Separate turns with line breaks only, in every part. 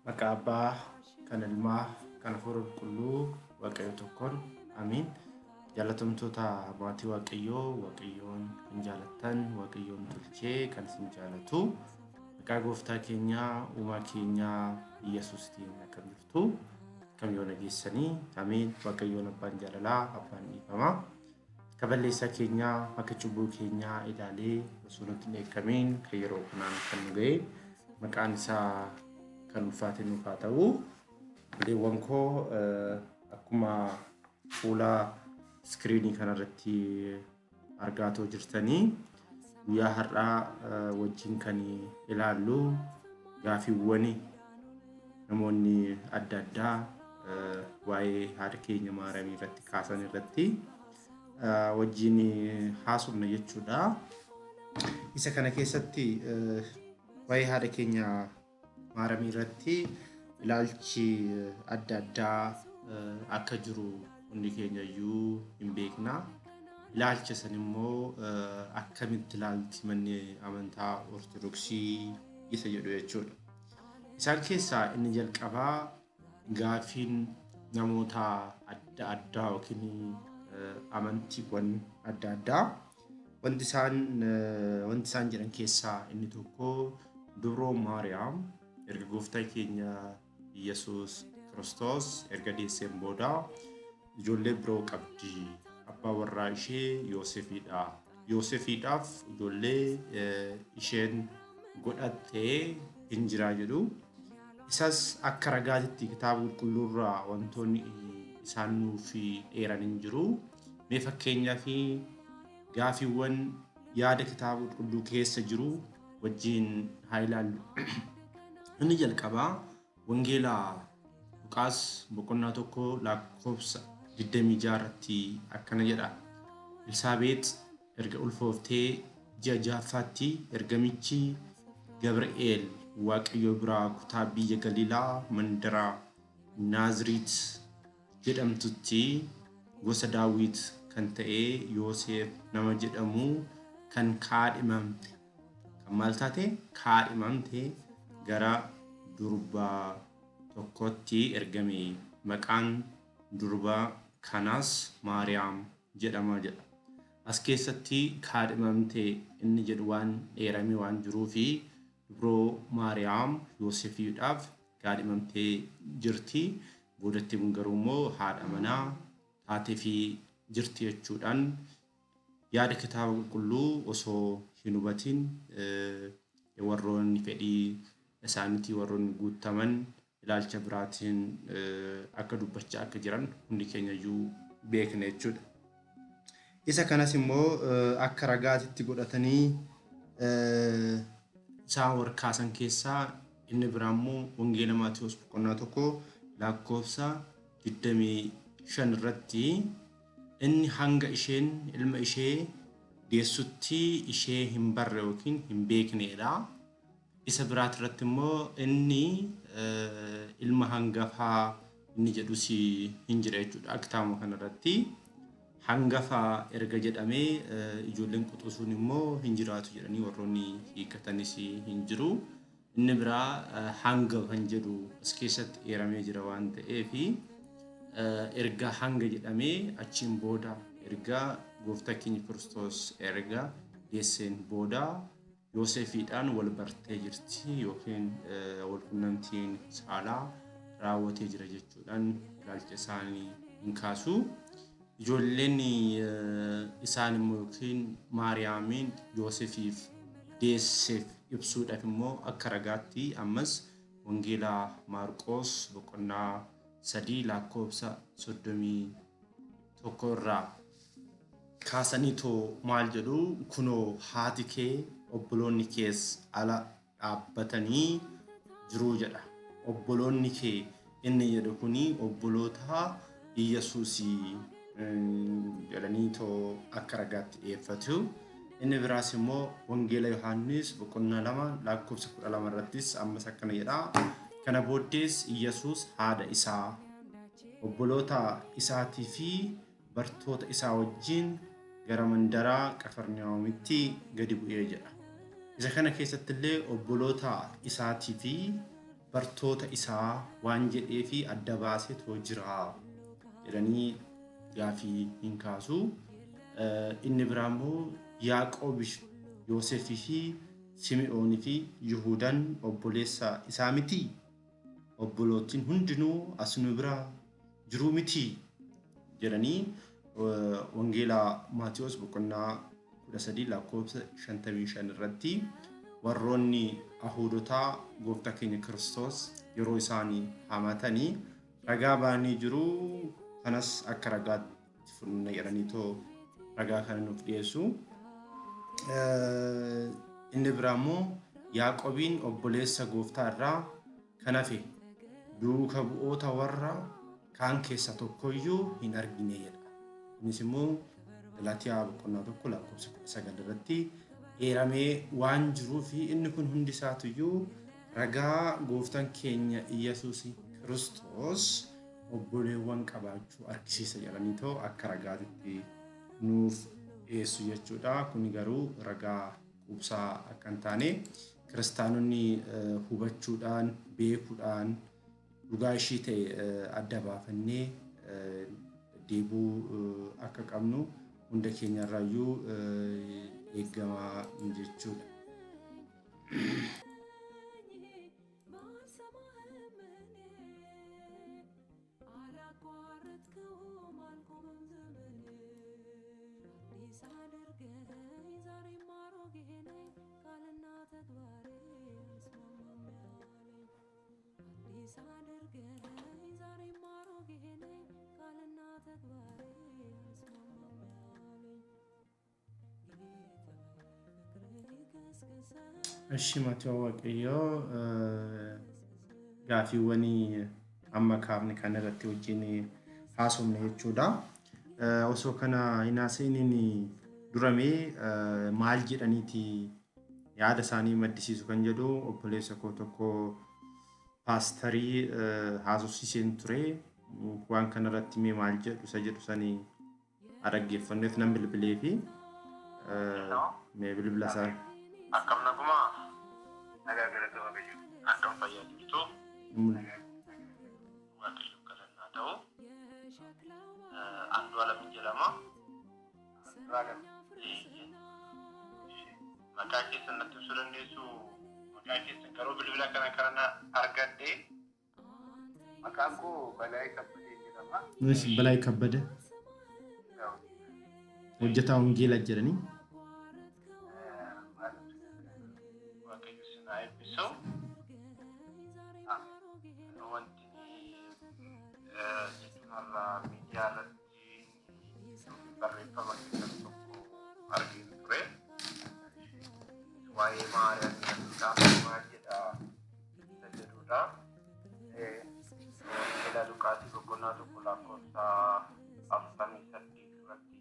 Maqaa Abbaa, kan Ilmaa, kan Hafuura Qulqulluu, Waaqayyo tokkoon. Amiin. Jaalatamtoota maatii Waaqayyoo, Waaqayyoon kan jaalattan, Waaqayyoon tolchee kan isin jaalatu. Maqaa Gooftaa keenyaa, Uumaa keenyaa Iyyasuustiin akkam jirtu? Akkam yoo nageessanii? Amiin. Waaqayyoon Abbaan jaalalaa, Abbaan dhiifamaa. Akka balleessaa keenyaa, akka cubbuu keenyaa ilaalee osoo nutti hin dheekkamiin kan yeroo kanaan kan nu ga'e maqaan isaa kan ulfaate nuuf haa ta'u. Obboleewwan koo, akkuma fuula iskiriinii kanarratti argaatoo jirtanii, guyyaa har'aa wajjin kan ilaallu gaafiiwwan namoonni adda addaa waa'ee haadha keenya Maaramii irratti kaasan irratti wajjin haasofna jechuudha. Isa kana keessatti waa'ee haadha keenya Maaramii irratti ilaalchi adda addaa akka jiru hundi keenya iyyuu hin beekna. Ilaalcha san immoo akkamitti ilaalti manni amantaa Ortodoksii isa jedhu jechuudha. Isaan keessaa inni jalqabaa gaafiin namoota adda addaa yookiin amantiiwwan adda addaa wanti isaan jedhan keessaa inni tokko, Dubroo Maariyaam erga Gooftaa keenya Yesuus Kiristoos erga deesseen booda ijoollee biroo qabdi. Abbaa warraa ishee Yoosefiidha. Yoosefiidhaaf ijoollee isheen godhattee hin jiraa jedhu. Isas akka ragaatitti kitaaba qulqulluurraa wantoonni isaan nuuf dheeran hin jiru. Mee fakkeenyaa fi gaafiiwwan yaada kitaaba qulqulluu keessa jiru wajjin haa ilaallu. Inni jalqabaa Wangeela Luqaas boqonnaa 1 lakkoofsa 26 irratti akkana jedha. Elsaabeet erga ulfooftee ji'a ja'affaatti ergamichi Gabri'eel Waaqayyo biraa kutaa biyya Galiilaa mandara Naaziriit jedhamtutti gosa Daawit kan ta'e Yoosef nama jedhamu kan kaadhimamte, kan maal taate, kaadhimamte, gara durba tokkotti ergame. Maqaan durba kanaas Maariyaam jedhama jedha. As keessatti kaadhimamte inni jedhu waan dheeramee waan jiruu fi dubroo Maariyaam Yoosefiidhaaf kaadhimamtee jirti. Boodatti garuu immoo haadha manaa taatee fi jirti jechuudhaan yaada kitaaba qulqulluu osoo hin hubatin warroonni fedhii isaaniitii warroonni guuttaman ilaalcha biraatiin akka dubbachaa akka jiran hundi keenya iyyuu beekna jechuudha. Isa kanas immoo akka ragaatitti godhatanii isaan warra kaasan keessaa inni biraa immoo Wangeela Maatiyuus boqonnaa 1 lakkoofsa 25 irratti, inni hanga isheen ilma ishee deessutti ishee hin barre yookiin hin beekneedha. Isa biraati irratti immoo inni ilma hangafaa inni jedhus hin jira jechuudha. Kitaabuma kanarratti hangafa erga jedhamee ijoolleen quxusuun immoo hin jiraatu jedhanii warroonni hiikkatanis hin jiru. Inni biraa hanga kan jedhu as keessatti eeramee jira waan ta'eef, erga hanga jedhamee achiin booda, erga Gooftaa keenya Kiristoos erga deesseen booda Yoosefiidhaan wal bartee jirti yookiin wal qunnamtiin saalaa raawwatee jira jechuudhaan ilaalcha isaanii hin kaasu. Ijoolleen isaan immoo yookiin Maariyaamiin Yoosefiif deesseef ibsuudhaaf immoo akka ragaatti ammas Wangeela Maarqoos boqonnaa 3 lakkoofsa 31 irraa kaasaniitoo maal jedhu? Kunoo, haati kee, obboloonni kees ala dhaabbatanii jiruu jedha. Obboloonni kee inni jedhu kuni obboloota Iyyasuusii jedhaniitoo akka ragaatti dhiyeeffatu. Inni biraas immoo Wangeela Yohaannis boqonnaa 2 lakkoofsa 12 irrattis ammas akkana jedha. Kana booddees Iyyasuus haadha isaa, obboloota isaatii fi bartoota isaa wajjin gara mandaraa Qafarnaahomitti gadi bu'ee jedha. Isa kana keessatti illee obboloota isaatii fi bartoota isaa waan jedhee fi adda baaseetoo jira jedhanii gaafii hin kaasu. Inni biraa immoo Yaaqoob, Yoosefii fi Simi'oonii fi Yihuudaan obboleessa isaa mitii? Obbolootiin hundinuu as nu bira jiruu mitii? Jedhanii Wangeela Maatiyos boqonnaa 13 lakkoofsa 55 irratti warroonni Ahuudotaa gooftaa keenya Kiristoos yeroo isaan hamatanii ragaa ba'anii jiru. Kanas akka ragaatti fudhanna jedhaniitoo ragaa kana nuuf dhiyeessu. Inni biraa immoo Yaaqobiin obboleessa gooftaa irraa kan hafe duuka bu'oota warra kaan keessaa tokkoyyuu hin argine jedha. Kunis immoo Galaatiyaa boqonnaa 1 lakkoofsa 19 irratti eeramee waan jiruu fi inni kun hundi isaatuyyuu ragaa gooftaan keenya Iyyasuus Kiristoos obboleewwan qabaachuu argisiisa jedhaniitoo akka ragaatitti nuuf dhiyeessu jechuudha. Kuni garuu ragaa quubsaa akka hin taane kiristaanonni hubachuudhaan, beekuudhaan dhugaa ishii ta'e adda baafannee deddeebi'uu akka qabnu hunda keenyarraayyuu eegama jechuudha. Eshi maatii Waaqayyoo, gaafiiwwan amma kaafne kan irratti wajjin haasofne jechuudha. Osoo kana hin haasa'iniin duramee maal jedhaniiti yaada isaanii maddisiisu kan jedhu obboleessa koo tokko paastarii haasofsiiseen ture. Waan kanarratti mee maal jedhu isa jedhu sanii dhaggeeffanneef nan bilbilee fi mee bilbila isaa.
Akkam nagumaa? Nagaa galata Waaqayyo. Akkam fayyaa jirtu? Waaqayyo galannaa ta'u. Andu'aalam jedhama. Andu'aalam. Maqaa keessan natti ibsuu dandeessu? Maqaa keessan garuu bilbila kana kana argadhe.
Maqaan koo Balaayii Kabbadee jedhama.
Nunis Balaayii Kabbada hojjetaa wangeelaa jedhanii.
Waaqayyo isin haa eebbisu. Wanti jechuun har'a miidiyaa irratti barreeffama keessan tokko argeen ture. Waa'ee Maariyaam maal jedha isa jedhudha. Wangeela Luqaasii boqonnaa 1 lakkoofsa 48 irratti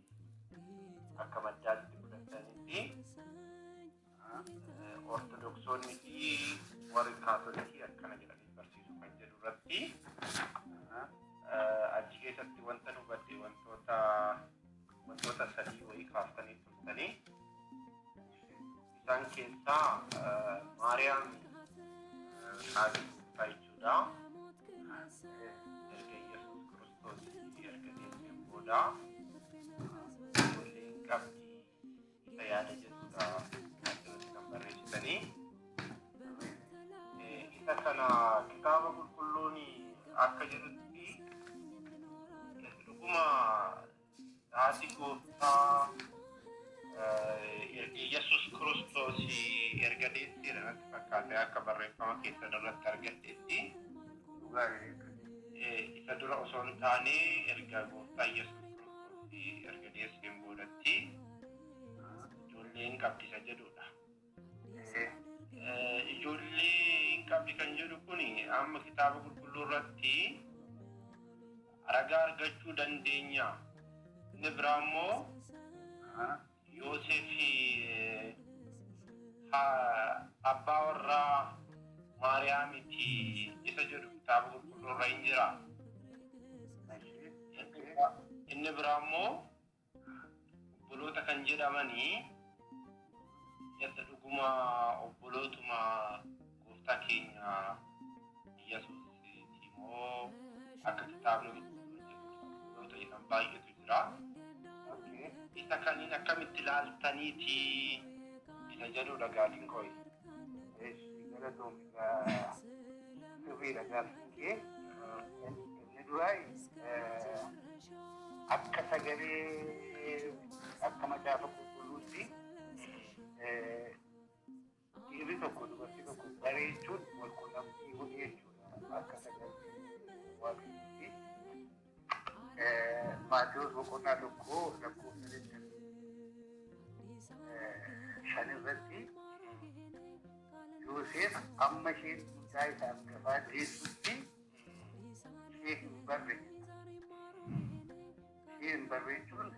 akka maddaatti fudhatanitti Ortodoksoonni fi warri Kaatolikii akkana jedhanii barsiisu kan jedhu irratti achi keessatti wanta nu hubadhe wantoota sadii wayii kaaftanii turtanii. Isaan keessaa Maariyaam haati gooftaa jechuudha. Erga Yesuus Kiristoos erga deemeen booda ijoollee hin qabdi isa yaada jedhudha asirratti kan barreessitanii. Isa kana kitaaba qulqulluun akka jedhutti dhuguma haati gooftaa erga Yesuus Kiristoos erga deesseedha natti fakkaate akka barreeffama keessan irratti argadhetti. Isa dura osoo hin taane erga gooftaa Yesuus Kiristoos erga deesseen boodatti ijoollee hin qabdi isa jedhudha. Ijoollee hin qabdi kan jedhu kun amma kitaaba qulqulluu irratti ragaa argachuu dandeenya. Inni biraa immoo Yoosef abbaa warraa Maariyaamiti isa jedhu kitaaba qulqulluu irra hin jira. Inni biraa immoo obboloota kan jedhamanii Yadda dhuguma obbolootuma gooftaa keenya Yesuusiiti moo akka kitaabni qulqulluun jedhu obboloota jedhan baay'eetu jira. Isa kaniin akkamitti ilaaltaniiti isa jedhudha gaafiin koo.
Galatoomi, sirriidha gaaffiin kee. Inni duraa akka sagalee akka macaafa qulqulluutti dhiirri tokko dubartii tokko bareechuun wal quunnamtii godhee jechuudha akka sagalee waaqayyootti. Maatewos boqonnaa 1 lakkoofsa 25 irratti Yoosef amma isheen mucaa isa hangafaa deessutti ishee hin barre jedha. Ishee hin barre jechuun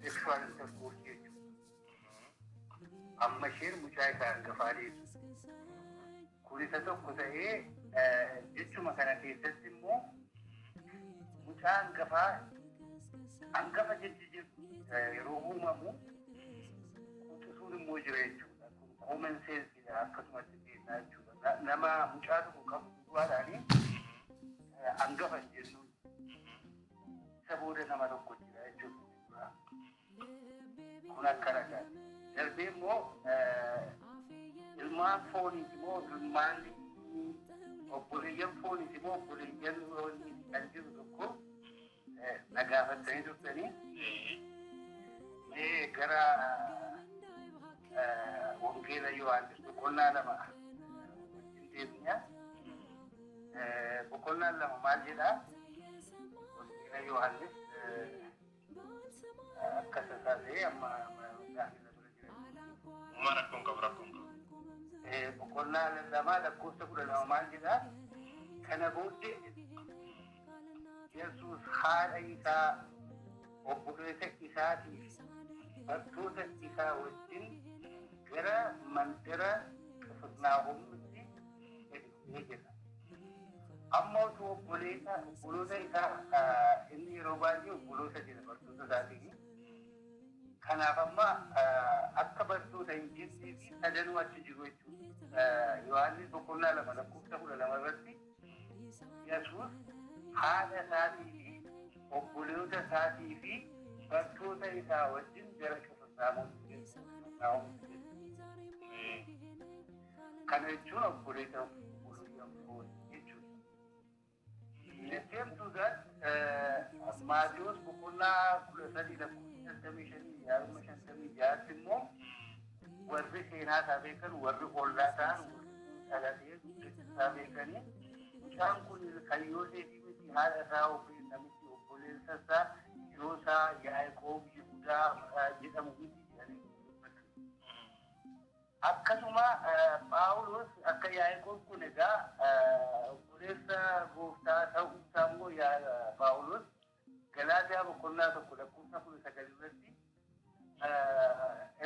sexual intercourse jechuudha. Amma isheen mucaa isa hangafaa deessu. Kun isa tokko ta'ee, jechuma kana keessatti immoo mucaa hangafaa hangafa jechi jiru yeroo uumamu quxisuun immoo jira jechuudha. Kun common sense akkasumatti beeknaa jechuudha. Nama mucaa tokko qabu duwwaadhaanii hangafa hin jennuun, isa booda nama tokko jira jechuudha. Kun akka ragaati. Darbee immoo ilmaan fooniiti moo ilmaan obboleeyyan fooniiti moo obboleeyyan fooniiti kan jiru tokko na gaafattanii turtanii, mee gara Wangeela Yohaannis boqonnaa 2 wajjin deemna. Boqonnaan 2 maal jedhaa? Wangeela Yohaannis akka tasaa ta'e amma gaafii na bira jira.
Uumaa rakkoon qabu, rakkoon qabu.
Boqonnaa 2 lakkoofsa 12 maal jedhaa? Kana booddee Yesuus haadha isaa, obboleessa isaatii fi bartoota isaa wajjin gara mandara Qifirnaahomitti gadi bu'ee jedha. Amma utuu obboleessa obboloota isaa, inni yeroo baay'ee obboloota jedha bartoota isaatiin. Kanaaf amma akka bartoota hin jennee fi sadanuu achi jiru jechuudha. Yohaannis boqonnaa 2 lakkoofsa 12 irratti Yesuus haadha isaatii fi obboloota isaatii fi bartoota isaa wajjin gara Qifirnaahomitti gadi bu'e. Kana jechuun obboleessa obboleeyyan foonii jechuudha. The same to that, Maatewos boqonnaa 13 lakkoofsa 55 yaaduma 56tti immoo warri seenaa isaa beekan, warri ollaa ta'an, warri dhalatee guddachuu isaa beekanii, mucaan kun kan Yooseefii miti, haadha isaa obboleessa miti, obboleessa isaa Yoosaa, Yaaqoob, Yihudaa jedhamu miti jedhanii dubbatu. Akkasuma Phaawulos akka Yaaqoob kun egaa obboleessa gooftaa ta'uu isaa immoo Phaawulos Galaatiyaa boqonnaa 1 lakkoofsa 19 irratti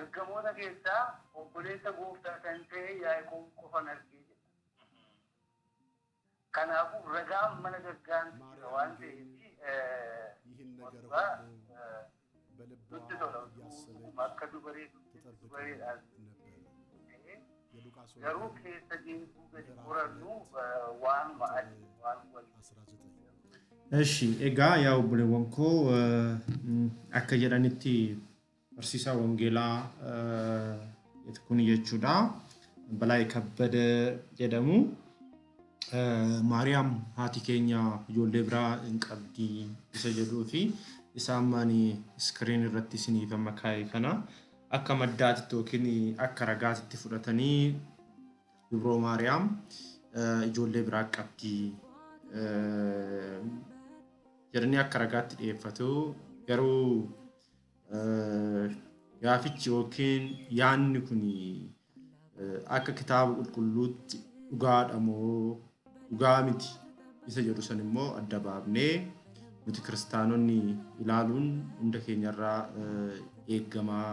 ergamoota keessaa obboleessa gooftaa kan ta'e Yaaqoob qofan argee jedha. Kanaafuu ragaan mana gaggaantu jira waan ta'eef
ይህን ነገር
dhugaa
ሁሉ በልቧ
nutti tola
እያሰበች
akka dubaree
ትጠብቀው
dubareedhaan
ነበር።
ta'ee
የሉቃስ
garuu
ወንጌል
keessa deemuu gadi
ምዕራፍ
qorannu
2
waanuma
ቁጥር
adii waan waliin
19።
Eshi, egaa yaa obboleewwan koo, akka jedhanitti barsiisaa wangeelaa kun jechuudha. Balaa Kabbada jedhamu. Maariyaam haati keenya ijoollee biraa hin qabdi isa jedhuu fi isaan maani screen irratti isiniif amma kaa'e kana akka maddaatitti yookiin akka ragaatitti fudhatanii Dubroo Maariyaam ijoollee biraa qabdi jedhanii akka ragaatti dhiyeeffatu. Garuu gaafichi yookiin yaanni kun akka kitaaba qulqulluutti dhugaadha moo dhugaa miti isa jedhu san immoo adda baafnee nuti kiristaanonni ilaaluun hunda keenyarraa eeggamaa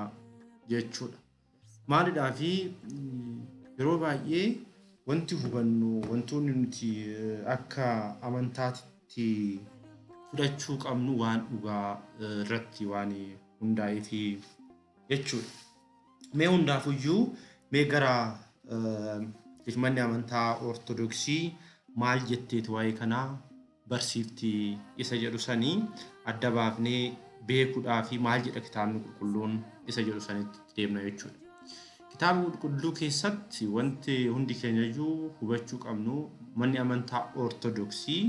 jechuudha. Maalidhaa fi yeroo baay'ee wanti hubannu, wantoonni nuti akka amantaatti fudhachuu qabnu waan dhugaa irratti waan hundaa'eefi jechuudha. Mee hundaafuyyuu mee gara manni amantaa Ortodoksii maal jetteeti waa'ee kanaa barsiifti isa jedhu sanii adda baafnee beekuudhaa fi maal jedha kitaabni qulqulluun isa jedhu sanitti deemna jechuudha. Kitaaba qulqulluu keessatti wanti hundi keenyayyuu hubachuu qabnu manni amantaa Ortodoksii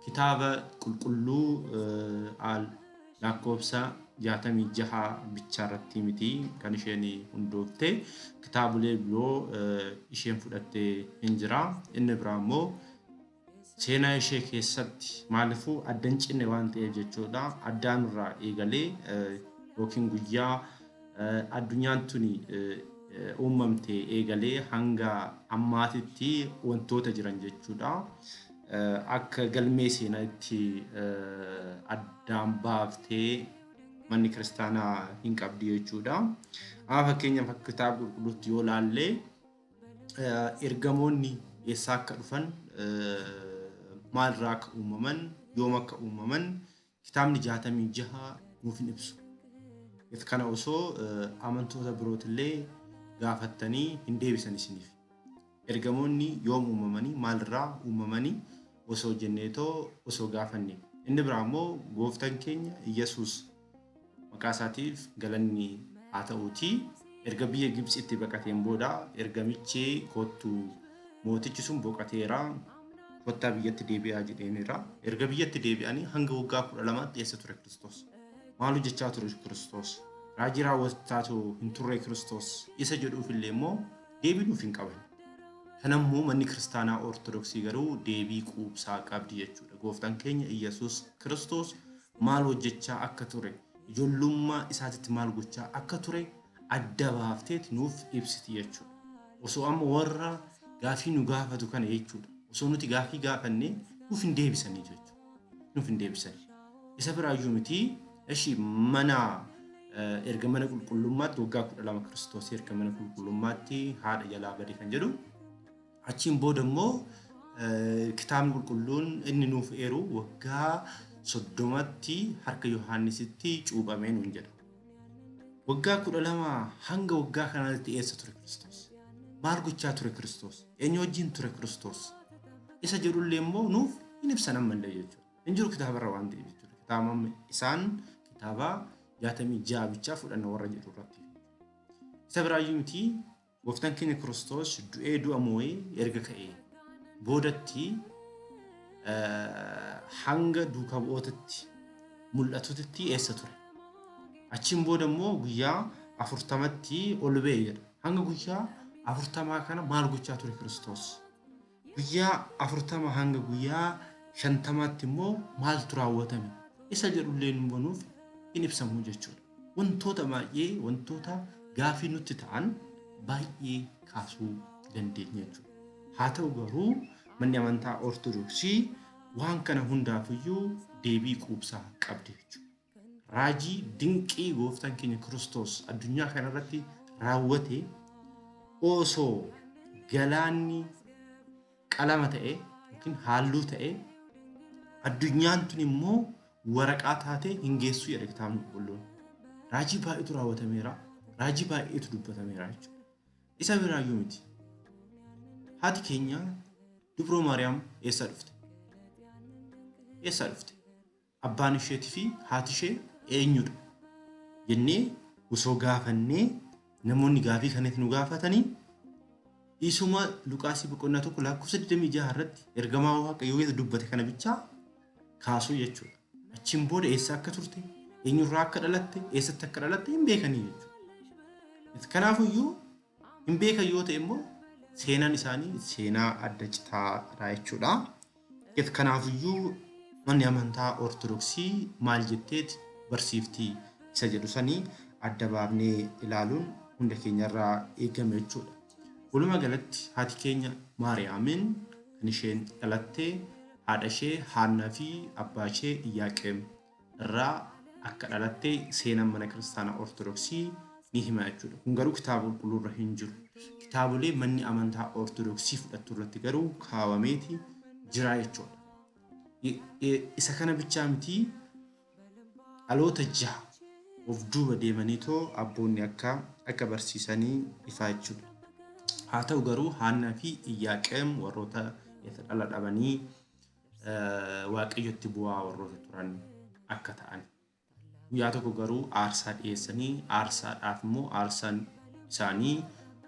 kitaaba qulqulluu lakkoofsa 66 bichaa irratti miti kan isheen hundoofte, kitaabolee biroo isheen fudhattee hin jira. Inni biraa immoo seenaa ishee keessatti maaliifuu adda hin cinne waan ta'eef jechuudha. Addaan irraa eegalee yookiin guyyaa addunyaan tuni uumamte eegalee hanga ammaatitti wantoota jiran jechuudha. Akka galmee seenaatti addaan baaftee manni kiristaanaa hin qabdi jechuudha. Amma fakkeenyaaf akka kitaaba qulqulluutti yoo ilaalle ergamoonni eessaa akka dhufan, maalirraa akka uumaman, yoom akka uumaman kitaabni 66 nuuf hin ibsu. Kana osoo amantoota birootillee gaafattanii hin deebisan isiniif. Ergamoonni yoom uumamanii, maalirraa uumamanii osoo jenneetoo osoo gaafanne. Inni biraa immoo gooftaan keenya Iyyasuus maqaa isaatiif galanni haa ta'uutii erga biyya Gibxitti baqateen booda ergamichi kottu mootichi sun boqoteera kottaa biyyatti deebi'aa jedheenira. Erga biyyatti deebi'anii hanga waggaa 12tti eessa ture Kiristoos? Maal hojjechaa ture Kiristoos? Raajii raawwachaa hin turre Kiristoos? Isa jedhuuf illee immoo deebii nuuf hin qaban. Kanammoo manni kiristaanaa Ortodoksii garuu deebii quubsaa qabdi jechuudha. Gooftaan keenya Iyyasuus Kiristoos maal hojjechaa akka ture, ijoollummaa isaatitti maal gochaa akka ture adda baafteet nuuf ibsiti jechuudha. Osoo amma warra gaafii nu gaafatu kana jechuudha. Osoo nuti gaafii gaafannee nuuf hin deebisanii jechuudha. Nuuf hin deebisanii. Isa biraayyuu miti ishi mana erga mana qulqullummaatti waggaa 12 Kiristoos erga mana qulqullummaatti haadha jalaa bade kan jedhu achiin booda immoo kitaabni qulqulluun inni nuuf eeru waggaa 30tti harka Yohaannisitti cuuphamee nuun jedha. Waggaa 12 hanga waggaa kanaatti eessa ture Kiristoos? Maal gochaa ture Kiristoos? Eenyu wajjin ture Kiristoos? Isa jedhullee immoo nuuf hin ibsan ammallee jechuudha. Hin jiru kitaabarra waan ta'eef jechuudha. Kitaaba isaan kitaaba 66 bichaa fudhanna warra jedhu irratti. Isa biraayyuu miti gooftaan keenya Kiristoos du'ee du'a moo'ee erga ka'ee boodatti hanga duukaa bu'ootatti mul'atutti eessa ture? Achiin booda immoo guyyaa 40tti ol ba'e jedha. Hanga guyyaa 40 kana maal gochaa ture Kiristoos? Guyyaa 40 hanga guyyaa 50tti immoo maaltu raawwatame? Isa jedhullee nuuf hin ibsamu jechuudha. Wantoota baay'ee wantoota gaafii nutti ta'an baay'ee kaasuu dandeenya jechuudha. Haa ta'u garuu manni amantaa Ortodoksii waan kana hundaafiyyuu deebii quubsaa qabdi jechuudha. Raajii dinqii gooftaan keenya Kiristoos addunyaa kanarratti raawwate osoo galaanni qalama ta'e yookiin halluu ta'e addunyaan tun immoo waraqaa taatee hin geessu jedha kitaabni qulqulluun. Raajii baay'eetu raawwatameera. Raajii baay'eetu dubbatameera jechuudha. Isa biraayyuu miti. Haati keenya Dubroo Maariyaam eessaa dhufte? Eessaa dhufte? Abbaan isheetii fi haati ishee eenyudha? Jennee osoo gaafannee namoonni gaafii kanatti nu gaafatanii isuma Luqaasii boqonnaa 1 lakkoofsa 26 irratti ergamaa Waaqayyoo dubbate kana bichaa kaasuu jechuudha. Achiin booda eessa akka turte, eenyurraa akka dhalatte, eessatti akka dhalatte hin beekanii jechuudha. Kanaafuyyuu hin beekan yoo ta'e immoo seenaan isaanii seenaa adda citaadha jechuudha. Kanaafuyyuu manni amantaa Ortodoksii maal jetteet barsiifti isa jedhu sanii adda baafnee ilaaluun hunda keenyarraa eegame jechuudha. Walumaa galatti haati keenya Maariyaamin kan isheen dhalatte haadha ishee Haannaa fi abbaa ishee Iyyaaqeem irraa akka dhalatte seenaan mana kiristaanaa Ortodoksii ni hima jechuudha. Kun garuu kitaaba qulqulluu irra hin jiru. Kitaabolee manni amantaa Ortodoksii fudhattu irratti garuu kaawameeti jira jechuudha. Isa kana bichaa miti dhaloota jaha of duuba deemaniitoo abboonni akka barsiisanii ifaa jechuudha. Haa ta'u garuu Haannaa fi Iyyaaqeem warroota dhala dhabanii Waaqayyotti bu'aa warroota turan akka ta'an. Guyyaa tokko garuu aarsaa dhiyeessanii aarsaadhaaf immoo aarsaan isaanii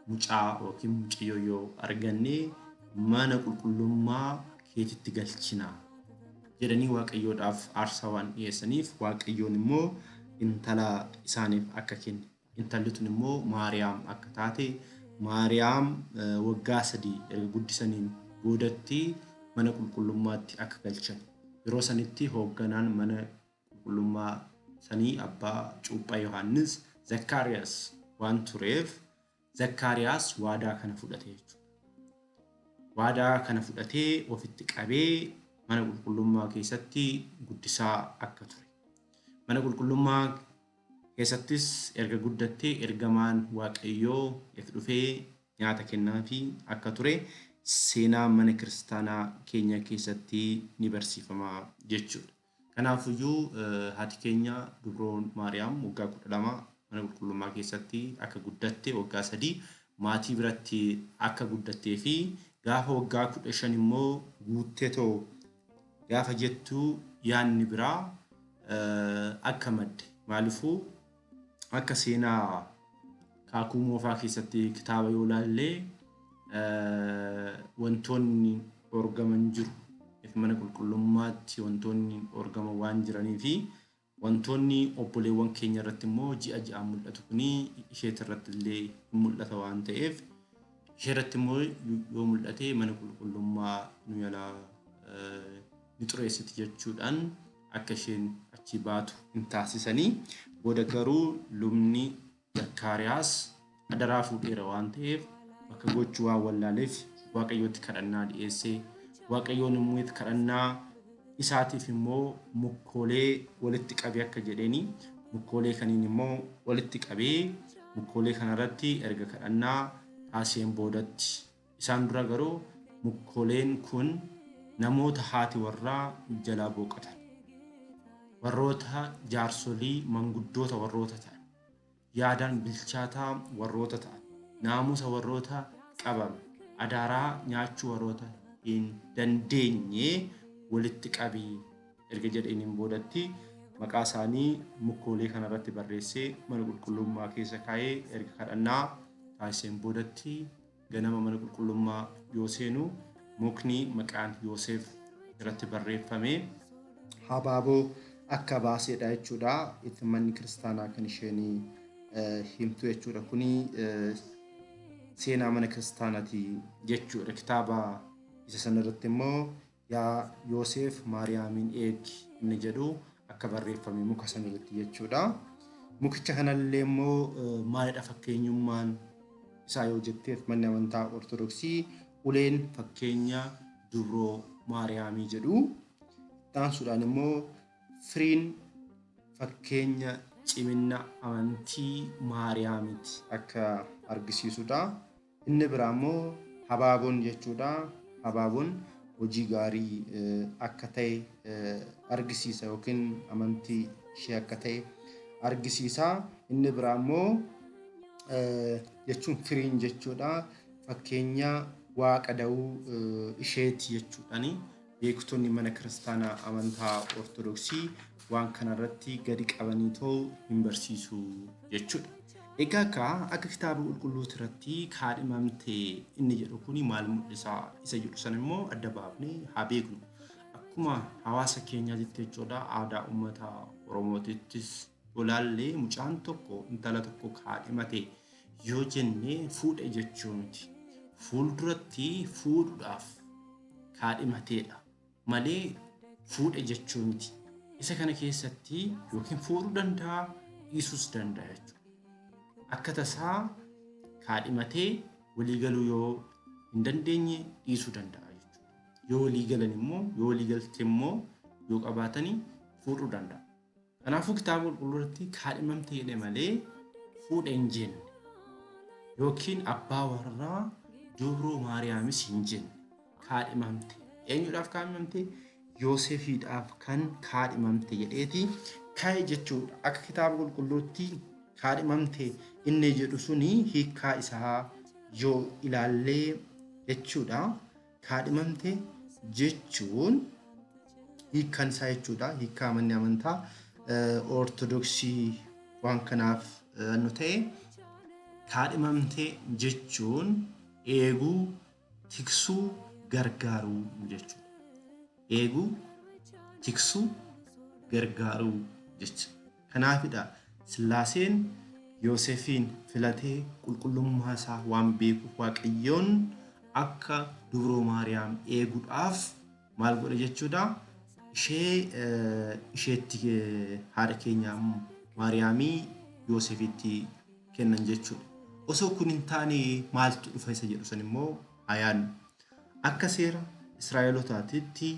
mucaa yookiin mucayyoo yoo arganne mana qulqullummaa keetitti galchina jedhanii Waaqayyoodhaaf aarsaa waan dhiyeessaniif Waaqayyoon immoo intala isaaniif akka kenne. Intalli tun immoo Maariyaam akka taate, Maariyaam waggaa 3 erga guddisaniin boodatti mana qulqullummaatti akka galchan. Yeroo sanitti hoogganaan mana qulqullummaa sanii abbaa cuuphaa Yohaannis Zakkaariyaas waan tureef Zakkaariyaas waadaa kana fudhate jechuudha. Waadaa kana fudhatee ofitti qabee mana qulqullummaa keessatti guddisaa akka ture. Mana qulqullummaa keessattis erga guddattee ergamaan Waaqayyoo itti dhufee nyaata kennaafii akka ture seenaa mana kiristaanaa keenya keessatti ni barsiifama jechuudha. Kanaafuyyuu haati keenya Dubroon Maariyaam waggaa 12 mana qulqullummaa keessatti akka guddatte, waggaa 3 maatii biratti akka guddattee fi gaafa waggaa 15 immoo guuttetoo gaafa jettu yaadni biraa akka madde. Maaliifuu akka seenaa Kaakuu Moofaa keessatti kitaaba yoo laalle wantoonni dhoorgaman jiru. Mana qulqullummaatti wantoonni dhoorgaman waan jiranii fi wantoonni obboleewwan keenya irratti immoo ji'a ji'aan mul'atu kuni isheet irratti illee hin mul'ata waan ta'eef ishee irratti immoo yoo mul'ate mana qulqullummaa nu jalaa ni xureessiti jechuudhaan akka isheen achii baatu hin taasisanii. Booda garuu lubni Zakkaariyaas adaraa fuudheera waan ta'eef bakka gochuu waan wallaaleef Waaqayyootti kadhannaa dhi'eesse. Waaqayyoon immoo kadhannaa isaatiif immoo mukkoolee walitti qabi akka jedheeni mukkoolee kaniin immoo walitti qabee mukkoolee kanarratti erga kadhannaa taasiseen boodatti. Isaan dura garuu mukkooleen kun namoota haati warraa jalaa booqatan, warroota jaarsolii manguddoota warroota ta'an, yaadaan bilchaataa warroota ta'an, naamusa warroota qaban, adaaraa nyaachuu warroota hin dandeenye walitti qabi erga jedheeniin boodatti maqaa isaanii mukkoolee kanarratti barreessee mana qulqullummaa keessa kaa'ee erga kadhannaa taasiseen boodatti ganama mana qulqullummaa yoo seenu mukni maqaan Yooseef irratti barreeffame habaaboo akka baaseedha jechuudha. Itti manni kiristaanaa kan isheen himtu jechuudha. Kuni seenaa mana kiristaanaati jechuudha. Kitaaba isa sanarratti immoo yaa Yooseef Maariyaamiin eegi inni jedhu akka barreeffame muka sanarratti jechuudha. Mukicha kanallee immoo maalidha fakkeenyummaan isaa yoo jetteef manni amantaa Ortodoksii uleen fakkeenya dubroo Maariyaamii jedhu. Itti aansuudhaan immoo firiin fakkeenya ciminna amantii Maariyaamiiti akka argisiisudha. Inni biraa immoo habaaboon jechuudha. Habaaboon hojii gaarii akka ta'e argisiisa yookiin amantii ishee akka ta'e argisiisa. Inni biraa immoo jechuun firiin jechuudha. Fakkeenya waaqa da'uu isheeti jechuudhaani. Beektonni mana kiristaanaa amantaa Ortodoksii waan kanarratti gadi qabanii too hin barsiisu jechuudha. Egaa akka kitaaba qulqulluuti irratti kaadhimamte inni jedhu kuni maal mul'isa isa jedhu sana immoo adda baafnee haa beeknu. Akkuma hawaasa keenyaatitti jechuudha aadaa uummata Oromootittis yoo laalle mucaan tokko intala tokko kaadhimate yoo jenne fuudhe jechuu miti. Fuulduratti fuudhuudhaaf kaadhimateedha malee fuudhe jechuu miti. Isa kana keessatti yookiin fuudhuu danda'a dhiisuus danda'a jechuudha. Akka tasaa kaadhimatee walii galuu yoo hin dandeenye dhiisuu danda'a jechuudha. Yoo walii galan immoo yoo walii galte immoo yoo qabaatani fuudhuu danda'a. Kanaafuu kitaaba qulqulluu irratti kaadhimamte jedhe malee fuudhe hin jenne. Yookiin abbaa warraa dubroo Maariyaamis hin jenne. Kaadhimamte. Eenyuudhaaf kaadhimamte? Yoosefiidhaaf kan kaadhimamte jedheeti Ka'e jechuudha. Akka kitaaba qulqulluutti kaadhimamte inni jedhu suni hiikkaa isaa yoo ilaallee jechuudha. Kaadhimamte jechuun hiikkaan isaa jechuudha. Hiikkaa manni amantaa Ortodoksii waan kanaaf nu ta'e kaadhimamte jechuun eeguu, tiksuu, gargaaruu jechuudha. Eeguu, tiksuu, gargaaruu jecha. Kanaafidha Sillaaseen Yoosefiin filatee qulqullummaa isaa waan beekuuf Waaqayyoon akka Dubroo Maariyaam eeguudhaaf maal godhe jechuudha. Ishee isheetti haadha keenya Maariyaamii Yoosefitti kennan jechuudha. Osoo kun hin taane maaltu dhufa isa jedhu san immoo haa yaadnu. Akka seera Israa'elotaatitti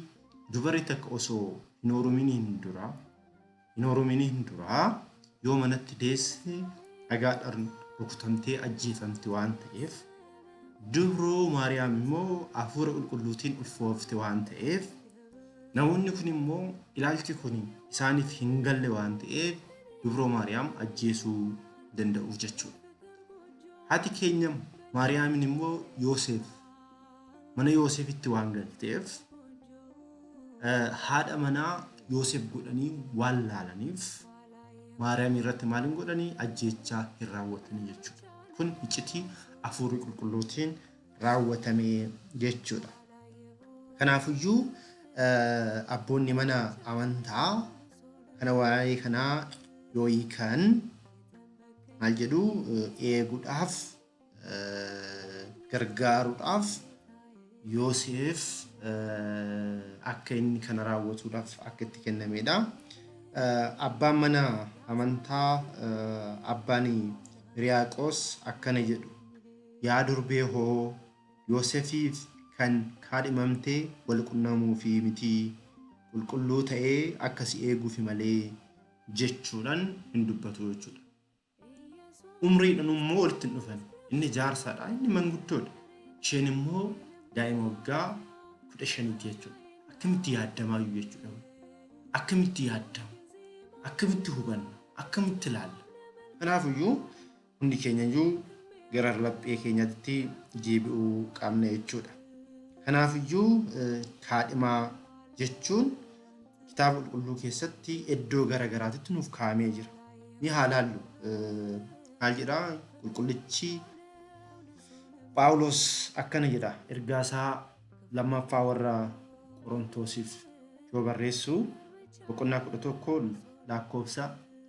dubarri takka osoo hin heeruminiin dura hin heeruminiin dura yoo manatti deesse dhagaadhaan rukutamtee ajjeefamti waan ta'eef, Dubroo Maariyaam immoo hafuura qulqulluutiin ulfoofte waan ta'eef, namoonni kun immoo ilaalchi kun isaaniif hin galle waan ta'eef Dubroo Maariyaam ajjeesuu danda'u jechuudha. Haati keenya Maariyaamin immoo Yoosef mana Yoosefitti waan galteef, haadha manaa Yoosef godhanii waan laalaniif Maariyaam irratti maal hin godhanii? Ajjeechaa hin raawwatanii jechuudha. Kun iccitii hafuurri qulqulluutiin raawwatame jechuudha. Kanaafiyyuu abboonni mana amantaa kana waa'ee kanaa yoo hiikan maal jedhu? Eeguudhaaf, gargaaruudhaaf Yoosef akka inni kana raawwatuudhaaf akka itti kennamedha. Abbaan mana amantaa abbaan Hiriyaaqoos akkana jedhu: Yaa durbee hoo, Yoosefiif kan kaadhimamte wal qunnamuufi miti, qulqulluu ta'ee akka si eeguufi malee jechuudhaan hin dubbatu jechuudha. Umriidhaan immoo walitti hin dhufan. Inni jaarsaadha, inni manguddoodha. Isheen immoo daa'ima waggaa 15ti jechuudha. Akkamitti yaaddamaayyuu jechuudha. Akkamitti yaaddama? Akkamitti hubanna? Akkamitti ilaalla? Kanaafiyyuu hundi keenyayyuu gara laphee keenyatti deebi'uu qabna jechuudha. Kanaafiyyuu kaadhimaa jechuun kitaaba qulqulluu keessatti iddoo gara garaatitti nuuf kaa'amee jira. Ni haa laallu. Maal jedhaa qulqullichi Phaawulos? Akkana jedha, ergaa isaa lammaffaa warra Qorontosiif yoo barreessu boqonnaa 11 lakkoofsa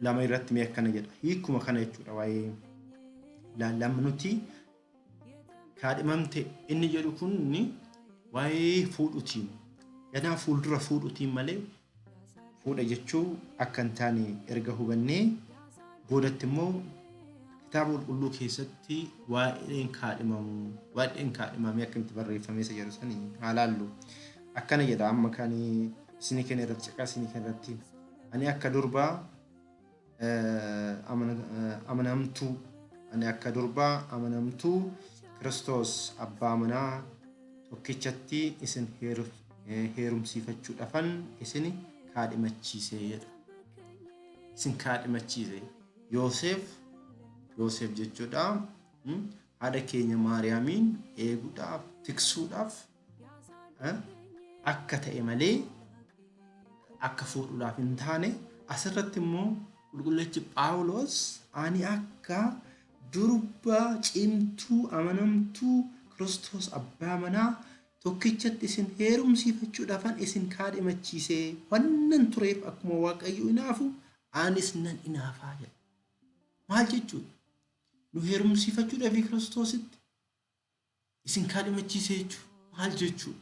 2 irratti mee akkana jedha. Hiikuma kana jechuudha, waa'ee laallamma nuti kaadhimamte inni jedhu kun waa'ee fuudhutiin ganaa fuuldura fuudhutiin malee fuudha jechuu akka hin taane erga hubannee boodatti immoo kitaaba qulqulluu keessatti waa'een kaadhimamu, waa'een kaadhimamee akkamitti barreeffamee isa jedhu sanii haa laallu. Akkana jedha, amma kan isinii kenna irratti caqaa isinii kenna irratti: ani akka durbaa amanamtuu, ani akka durbaa amanamtuu Kiristoos abbaa manaa tokkichatti isin heerumsiifachuudhaafan isin kaadhimachiise jedha. Isin kaadhimachiise. Yoosef, Yoosef jechuudha. Haadha keenya Maariyaamiin eeguudhaaf, tiksuudhaaf akka ta'e malee akka fuudhuudhaaf hin taane. Asirratti immoo qulqullichi Phaawulos ani akka durba cimtuu amanamtuu Kiristoos abbaa manaa tokkichatti isin heerumsiifachuudhaafan isin kaadhimachiisee wannan tureef akkuma Waaqayyo inaafu anis nan inaafaa jedha. Maal jechuudha? Nu heerumsiifachuudhaaf Kiristoositti isin kaadhimachiisee jechuudha. Maal jechuudha?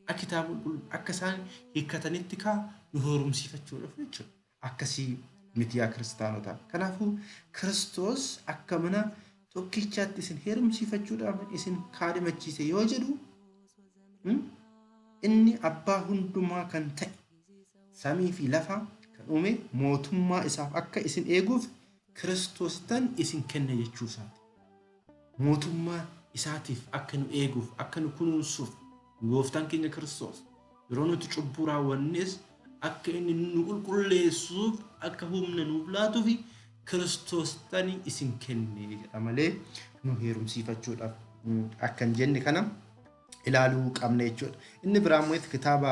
Akka kitaaba qulqulluu akka isaan hiikkatanitti kaa nu heerumsiifachuudhaaf jechuudha. Akkasii miti yaa kiristaanotaa. Kanaafuu Kiristoos akka mana tokkichaatti isin heerumsiifachuudhaaf isin kaadhimachiise yoo jedhu, inni abbaa hundumaa kan ta'e, samii fi lafa kan uume, mootummaa isaaf akka isin eeguuf Kiristoosittan isin kenne jechuu isaati. Mootummaa isaatiif akka nu eeguuf, akka nu kunuunsuuf gooftaan keenya Kiristoos yeroo nuti cubbuu raawwannes akka inni nu qulqulleessuuf, akka humna nuuf laatuuf Kiristoos tani isin kenne jedha malee nu heerumsiifachuudhaaf akka hin jenne kana ilaaluu qabna jechuudha. Inni biraa immoo kitaaba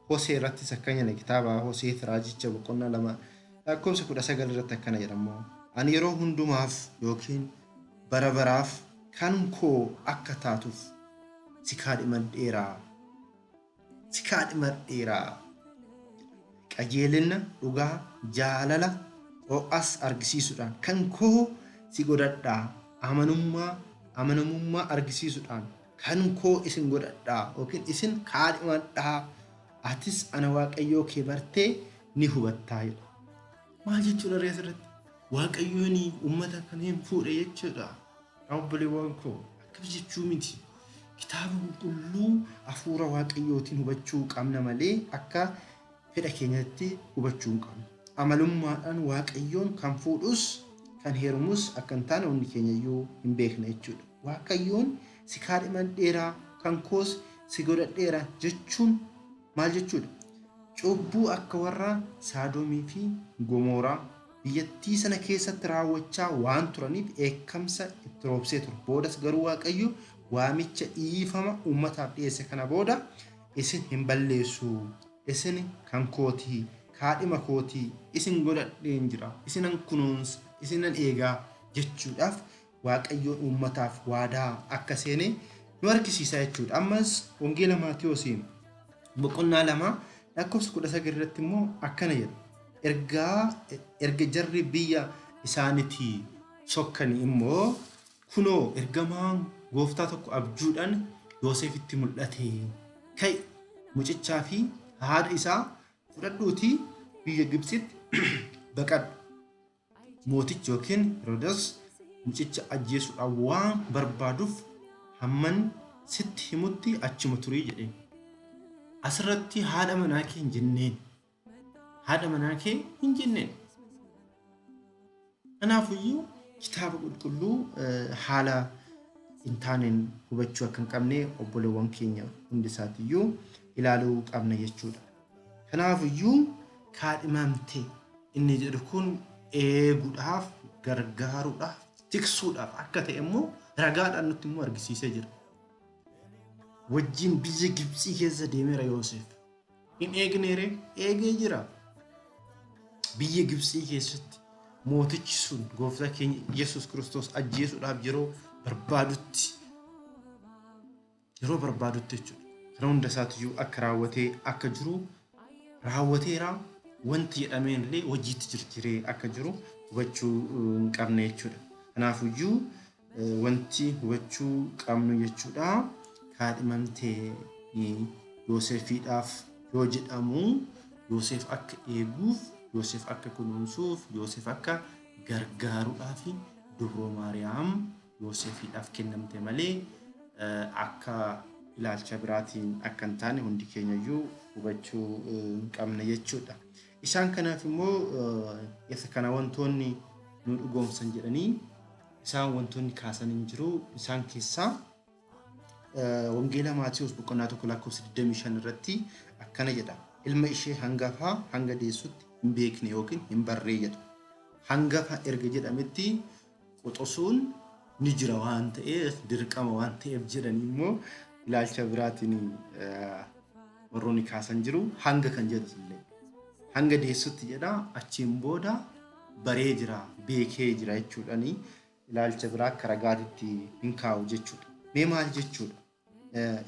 Hosee irrattis akkana jedha. Kitaaba Hosee raajicha boqonnaa 2 lakkoofsa 19 irratti akkana jedha immoo, ani yeroo hundumaaf yookiin bara baraaf kan koo akka taatuuf si kaadhimadheera. Si kaadhimadheera. Qajeelina, dhugaa, jaalala, ho'as argisiisuudhaan kan koo si godhadhaa. Amanummaa, amanamummaa argisiisuudhaan kan koo isin godhadhaa yookiin isin kaadhimadhaa. Atis ana Waaqayyoo kee bartee ni hubattaa jedha. Maal jechuudha ree asirratti? Waaqayyoon uummata kana hin fuudhe jechuudha. Obboleewwan koo, akkas jechuu miti. Kitaaba qulqulluu hafuura Waaqayyootiin hubachuu qabna malee akka fedha keenyatti hubachuu hin qabnu. Amalummaadhaan Waaqayyoon kan fuudhus kan heerumus akka hin taane hundi keenya iyyuu hin beekna jechuudha. Waaqayyoon si kaadhimadheera, kan koos si godhadheera jechuun maal jechuudha? Cubbuu akka warra Saadomii fi Gomooraa biyyattii sana keessatti raawwachaa waan turaniif dheekkamsa itti roobsee ture. Boodas garuu Waaqayyo waamicha dhiifama uummataaf dhiyeesse kana booda isin hin balleessu, isin kan kootii, kaadhima kootii, isin godhadheen jira, isinan kunuunsa, isinan eegaa jechuudhaaf Waaqayyoon uummataaf waadaa akka seene nu argisiisa jechuudha. Ammas Wangeela Maatiyoos boqonnaa 2 lakkoofsa 19 irratti immoo akkana jedha. Erga jarri biyya isaaniitii sokkanii immoo kunoo ergamaan gooftaa tokko abjuudhaan Yoosefitti mul'ate. Ka'i, mucichaa fi haadha isaa fudhadhuutii biyya Gibxitti baqadhu. Mootichi yookiin Herodes mucicha ajjeesuudhaaf waan barbaaduuf hamman sitti himutti achuma turii jedheen. Asirratti haadha manaa kee hin jenneen. Haadha manaa kee hin jenneen. Kanaafuyyuu kitaaba qulqulluu haala hin taaneen hubachuu akka hin qabne obboleewwan keenya hundi isaatiyyuu ilaaluu qabna jechuudha. Kanaafuyyuu kaadhimamte inni jedhu kun eeguudhaaf, gargaaruudhaaf, tiksuudhaaf akka ta'e immoo ragaadhaan nutti immoo argisiisee jira. Wajjin biyya Gibxii keessa deemeera Yoosef. Hin eegneere, eegee jira. Biyya Gibxii keessatti mootichi sun gooftaa keenya Yesuus Kiristoos ajjeesuudhaaf yeroo barbaadutti, yeroo barbaadutti jechuudha. Kana hunda isaatiyyuu akka raawwatee akka jiru raawwateera, wanti jedhameen illee hojiitti jirjiree akka jiru hubachuu hin qabne jechuudha. Kanaafuyyuu wanti hubachuu qabnu jechuudha, kaadhimamtee Yoosefiidhaaf yoo jedhamu Yoosef akka eeguuf, Yoosef akka kunuunsuuf, Yoosef akka gargaaruudhaaf Dubroo Maariyaam Yoosefiidhaaf kennamte malee akka ilaalcha biraatiin akka hin taane hundi keenya iyyuu hubachuu qabna jechuudha. Isaan kanaaf immoo isa kana wantoonni nu dhugoomsan jedhanii isaan wantoonni kaasan hin jiru. Isaan keessaa Wangeela Maatiyuus boqonnaa 1 lakkoofsa 25 irratti akkana jedha. Ilma ishee hangafaa hanga deessutti hin beekne yookiin hin barree jedha. Hangafa erga jedhametti quxusuun ni jira waan ta'eef, dirqama waan ta'eef jedhanii immoo ilaalcha biraatiin warroonni kaasan jiru. Hanga kan jedhus illee hanga deessutti jedha, achiin booda baree jira, beekee jira jechuudhaani ilaalcha biraa akka ragaatitti hin kaa'u jechuudha. Mee maal jechuudha?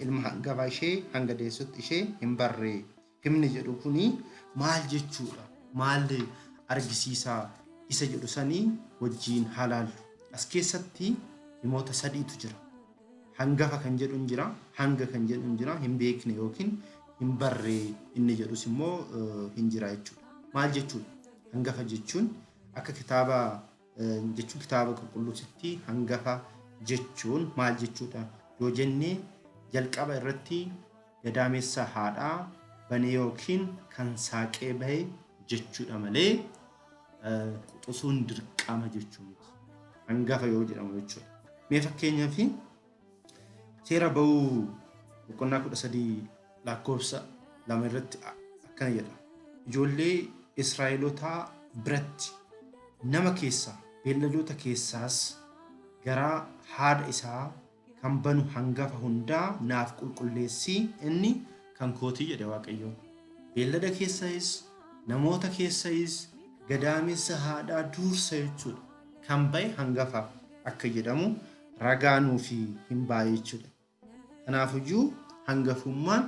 Ilma hangafa ishee hanga deessutti ishee hin barree himni jedhu kuni maal jechuudha? Maal argisiisa isa jedhu sanii wajjiin haa laallu. As keessatti himoota sadiitu jira. Hangafa kan jedhu hin jira, hanga kan jedhu hin jira, hin beekne yookiin hin barree inni jedhus immoo hin jira jechuudha. Maal jechuudha? Hangafa jechuun akka kitaaba jechuun kitaaba qulqulluutti hangafa jechuun maal jechuudha yoo jenne, jalqaba irratti gadaamessa haadhaa banee yookiin kan saaqee bahe jechuudha malee quxusuun dirqama jechuu miti. Hangafa yoo jedhamu jechuudha. Mee fakkeenyaaf seera ba'uu boqonnaa 13 lakkoofsa 2 irratti akkana jedha. Ijoollee Israa'elotaa biratti nama keessaa beelladoota keessaas garaa haadha isaa kan banu hangafa hundaa naaf qulqulleessii, inni kan kootii jedhe Waaqayyo. Beellada keessayis namoota keessayis gadaamessa haadhaa duursa jechuudha. Kan ba'e hangafa akka jedhamu ragaa nuufi hin ba'a jechuudha. Kanaafuyyuu hangafummaan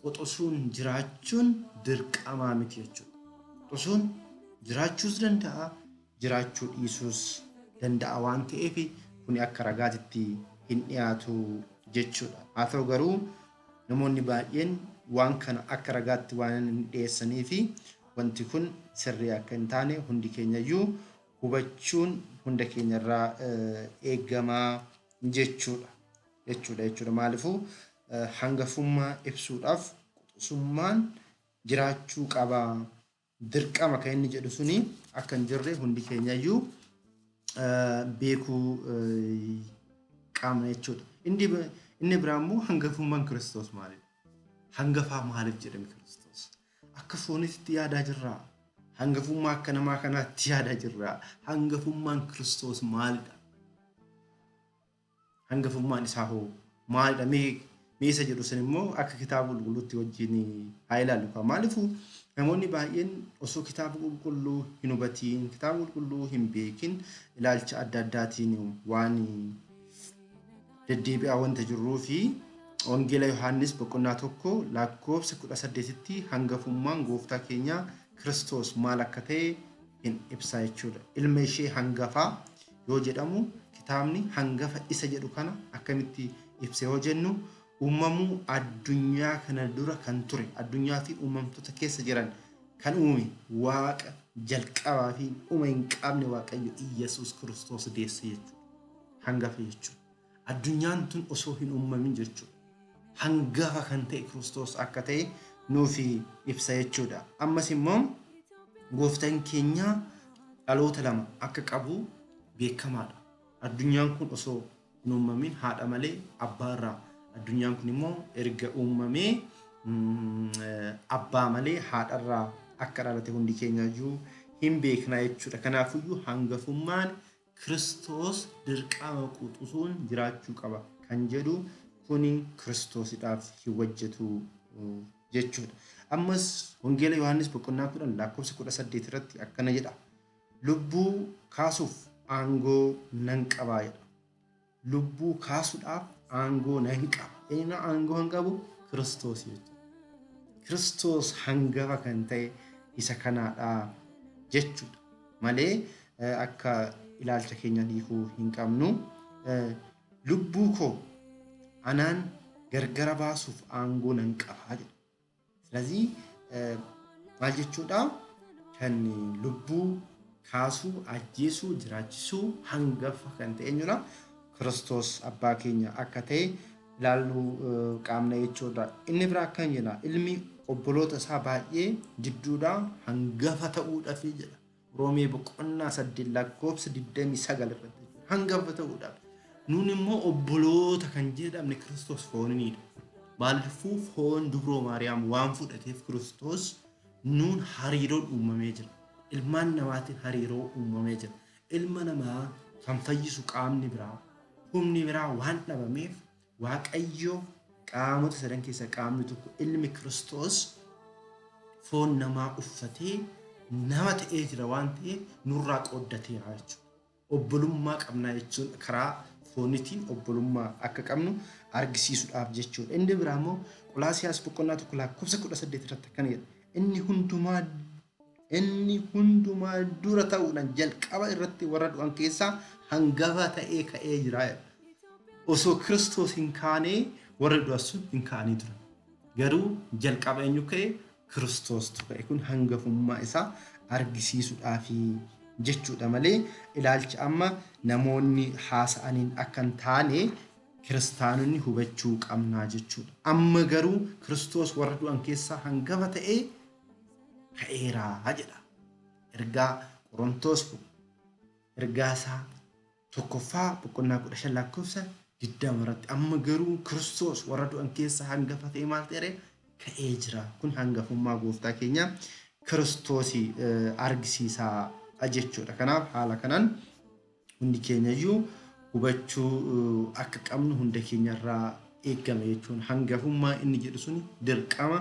quxusuun jiraachuun dirqamaa miti jechuudha. Quxusuun jiraachuus danda'a, jiraachuu dhiisuus danda'a waan ta'eef kuni akka ragaatitti hin dhiyaatu jechuudha. Haa ta'u garuu namoonni baay'een waan kana akka ragaatti waan hin dhiyeessanii fi wanti kun sirrii akka hin taane hundi keenyayyuu hubachuun hunda keenyarraa eegamaa jechuudha. Jechuudha. Maaliifuu hangafummaa ibsuudhaaf quxusummaan jiraachuu qaba. Dirqama kan inni jedhu suni akka hin jirre hundi keenyayyuu beekuu qabna jechuudha. Inni biraa immoo hangafummaan Kiristoos maalidha? Hangafaa maaliif jedhame Kiristoos? Akka foonitti yaadaa jirraa? Hangafummaa akka namaa kanaatti yaadaa jirraa? Hangafummaan Kiristoos maalidha? Hangafummaan isaa hoo maalidha? Mee isa jedhu sun immoo akka kitaaba qulqulluutti wajjin haa ilaallu. Maaliifuu namoonni baay'een osoo kitaaba qulqulluu hin hubatiin, kitaaba qulqulluu hin beekin ilaalcha adda addaatiin waan deddeebi'aa wanta jirruu fi Wangeela Yohaannis boqonnaa 1 lakkoofsa 18tti hangafummaan gooftaa keenyaa Kiristoos maal akka ta'e hin ibsa jechuudha. Ilma ishee hangafaa yoo jedhamu kitaabni hangafa isa jedhu kana akkamitti ibsa yoo jennu, uumamuu addunyaa kana dura kan ture, addunyaa fi uumamtoota keessa jiran kan uume Waaqa jalqabaa fi dhuma hin qabne Waaqayyo Iyyasuus Kiristoos deesse jechuudha. Hangafa jechuudha. Addunyaan tun osoo hin uumamin jechuudha. Hangafa kan ta'e Kiristoos akka ta'e nuuf ibsa jechuudha. Ammas immoo gooftaan keenya dhaloota lama akka qabu beekamaadha. Addunyaan kun osoo hin uumamin haadha malee abbaa irraa, addunyaan kun immoo erga uumamee abbaa malee haadharraa akka dhalate hundi keenyayyuu hin beekna jechuudha. Kanaafuyyuu hangafummaan Kiristoos dirqama quxusuun jiraachuu qaba kan jedhu kuni Kiristoosidhaaf hin hojjetu jechuudha. Ammas Wangeela Yohaannis boqonnaa 10 lakkoofsa 18 irratti akkana jedha. Lubbuu kaasuuf aangoo nan qabaa jedha. Lubbuu kaasuudhaaf aangoo nan qaba. Eenyu aangoo kan qabu? Kiristoos jechuudha. Kiristoos hangafa kan ta'e isa kanaadha jechuudha. Malee akka ilaalcha keenya hiikuu hin qabnu. Lubbuu koo anaan gargara baasuuf aangoo nan qabaa jedha. ስለዚህ maal jechuudha? Kan lubbuu kaasuu, ajjeesuu, jiraachisuu hangafa kan ta'e eenyudha? Kiristoos abbaa keenya akka ta'e ilaaluu qaamna jechuudha. Inni biraa akkan jedha, ilmi obboloota isaa baay'ee jidduudhaa hangafa ta'uudhaaf jedha. Roomee boqonnaa 8 lakkoofsa 29 irratti hangafa ta'uudhaaf. Nuun immoo obboloota kan jedhamne Kiristoos fooniniidha. Maaliifuu foon dubroo Maariyaam waan fudhateef Kiristoos nuun hariiroon uumamee jira. Ilmaan namaatiin hariiroo uumamee jira. Ilma namaa kan fayyisu qaamni biraa, humni biraa waan dhabameef Waaqayyo qaamota sadan keessaa qaamni tokko ilmi Kiristoos foon namaa uffatee nama ta'ee jira waan ta'eef nurraa qooddateera jechuudha. Obbolummaa qabnaa jechuun karaa foonitiin obbolummaa akka qabnu argisiisuudhaaf jechuudha. Inni biraa immoo Qolaasiyaas boqonnaa 1 lakkoofsa 18 irratti akkana jedha. Inni hundumaa dura ta'uudhaan jalqaba irratti warra du'an keessaa hangafa ta'ee ka'ee jira jedha. Osoo Kiristoos hin kaanee warri du'an sun hin ka'anii turan. Garuu jalqaba eenyu ka'e? Kiristoostu ka'e. Kun hangafummaa isaa argisiisuudhaafi jechuudha malee ilaalcha amma namoonni haasa'aniin akka hin taane kiristaanonni hubachuu qabnaa jechuudha. Amma garuu Kiristoos warra du'an keessaa hangafa ta'ee ka'eera jedha. Ergaa Qorontoos ergaa isaa tokkoffaa boqonnaa 15 lakkoofsa 20 irratti amma garuu Kiristoos warra du'an keessaa hangafa ta'ee maal ta'eera? Ka'ee jira. Kun hangafummaa gooftaa keenya Kiristoosii argisiisaa jechuudha. Kanaaf haala kanaan hundi keenyayyuu hubachuu akka qabnu hunda keenyarraa eegama jechuun hangafummaa inni jedhu sun dirqama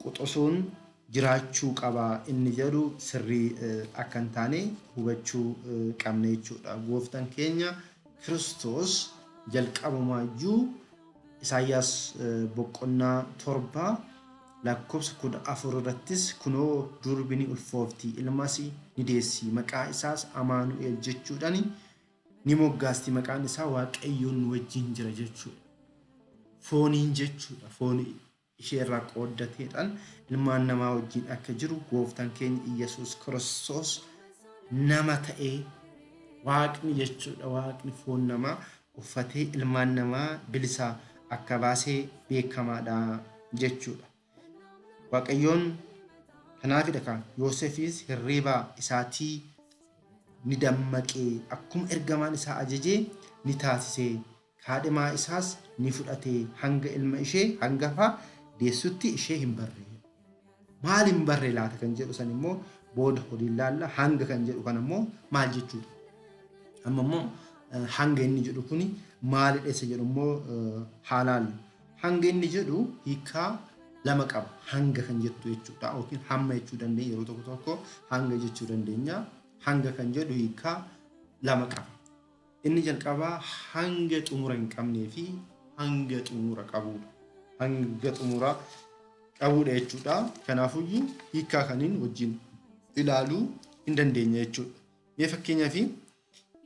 quxisuun jiraachuu qaba inni jedhu sirrii akka hin taane hubachuu qabna jechuudha. Gooftaan keenya Kiristoos jalqabumaayyuu Isaayyaas boqonnaa 7 lakkoofsa 14 irrattis kunoo durbi ni ulfoofti ilmas ni deessi maqaa isaas Amaanu'el jechuudhaan ni moggaasti maqaan isaa Waaqayyoon nu wajjin jira jechuudha. Fooniin jechuudha. Foon ishee irraa qooddateedhaan ilmaan namaa wajjin akka jiru gooftaan keenya Iyyasuus Kiristoos nama ta'ee waaqni jechuudha. Waaqni foon namaa uffatee ilmaan namaa bilisa akka baasee beekamaadha jechuudha. Waaqayyoon kanaafidha kan Yoosefis hirriba isaatii ni dammaqee akkuma ergamaan isaa ajajee ni taasise. Kaadhimaa isaas ni fudhate hanga ilma ishee hangafa deessutti ishee hin barre. Maal hin barre laata kan jedhu san immoo booda holiin laalla hanga kan jedhu kan immoo maal jechuudha. Amma immoo hanga inni jedhu kuni maalidha isa jedhu immoo haa laallu. Hanga inni jedhu hiikaa lama qaba. Hanga kan jettu jechuudha yookiin hamma jechuu dandeenya yeroo tokko tokko hanga jechuu dandeenya. Hanga kan jedhu hiikaa lama qaba. Inni jalqabaa hanga xumura hin qabnee fi hanga xumura qabudha. Hanga xumura qabudha jechuudha. Kanaafuyyuu hiikaa kaniin wajjin ilaaluu hin dandeenya jechuudha. Mee fakkeenyaaf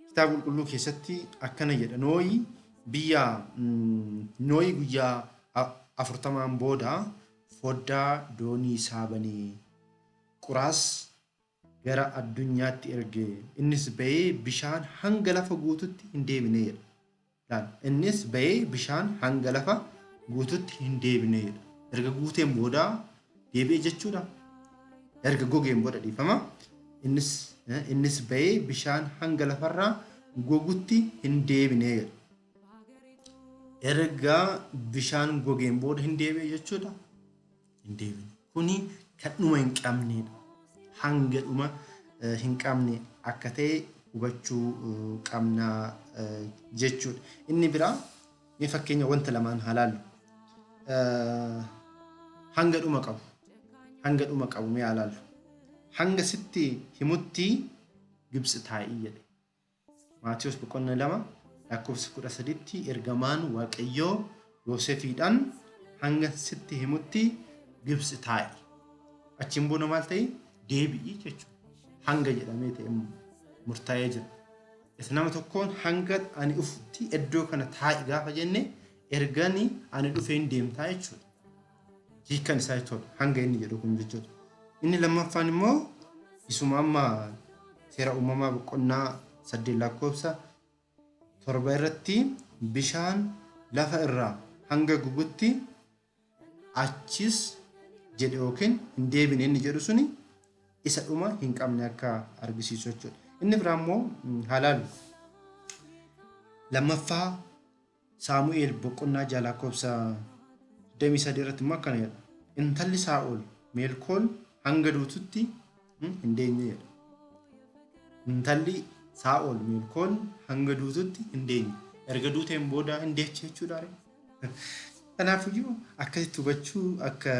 kitaaba qulqulluu keessatti akkana jedha. Nooyi biyya Nooyi guyyaa 40n booda foddaa doonii isaa banee quraas gara addunyaatti erge. Innis ba'ee bishaan hanga lafa guututti hin deebine jedha. Laal, innis ba'ee bishaan hanga lafa guututti hin deebine jedha. Erga guuteen booda deebi'e jechuudha. Erga gogeen booda dhiifama. Innis ba'ee bishaan hanga lafarraa gogutti hin deebine jedha. Erga bishaan gogeen booda hin deebi'e jechuudha. Hin deebine. Kuni kan dhuma hin qabnedha. Hanga dhuma hin qabne akka ta'e hubachuu qabna jechuudha. Inni biraa mee fakkeenya wanta lamaan haa laallu. Hanga dhuma qabu. Hanga dhuma qabu mee haa laallu. Hanga sitti himutti Gibxi taa'ii jedhe. Maatiyos boqonnaa 2 lakkoofsa 13tti ergamaan Waaqayyoo Yoosefiidhaan hanga sitti himutti Gibxi taa'i. Achiin booda maal ta'e? Deebi'i jechuudha. Hanga jedhamee ta'e murtaa'ee jira. Isa nama tokkoon hanga ani dhufutti iddoo kana taa'i gaafa jenne ergani ani dhufeen deemtaa jechuudha. Hiikkan isaa jechuudha. Hanga inni jedhu kun jechuudha. Inni lammaffaan immoo isuma amma seera uumamaa boqonnaa 8 lakkoofsa 7 irratti bishaan lafa irraa hanga gogutti achis jedhe yookiin hin deebine inni jedhu suni isa dhuma hin qabne akka argisiisu jechuudha. Inni biraa immoo haa laallu. Lammaffaa Saamu'eel boqonnaa 6 lakkoofsa 23 irratti immoo akkana jedha. Intalli Saa'ol Meelkool hanga duututti hin deenye jedha. Intalli Saa'ol Meelkool hanga duututti hin deenye. Erga duuteen booda hin deeche jechuudha. Kanaafiyyuu akkasitti hubachuu akka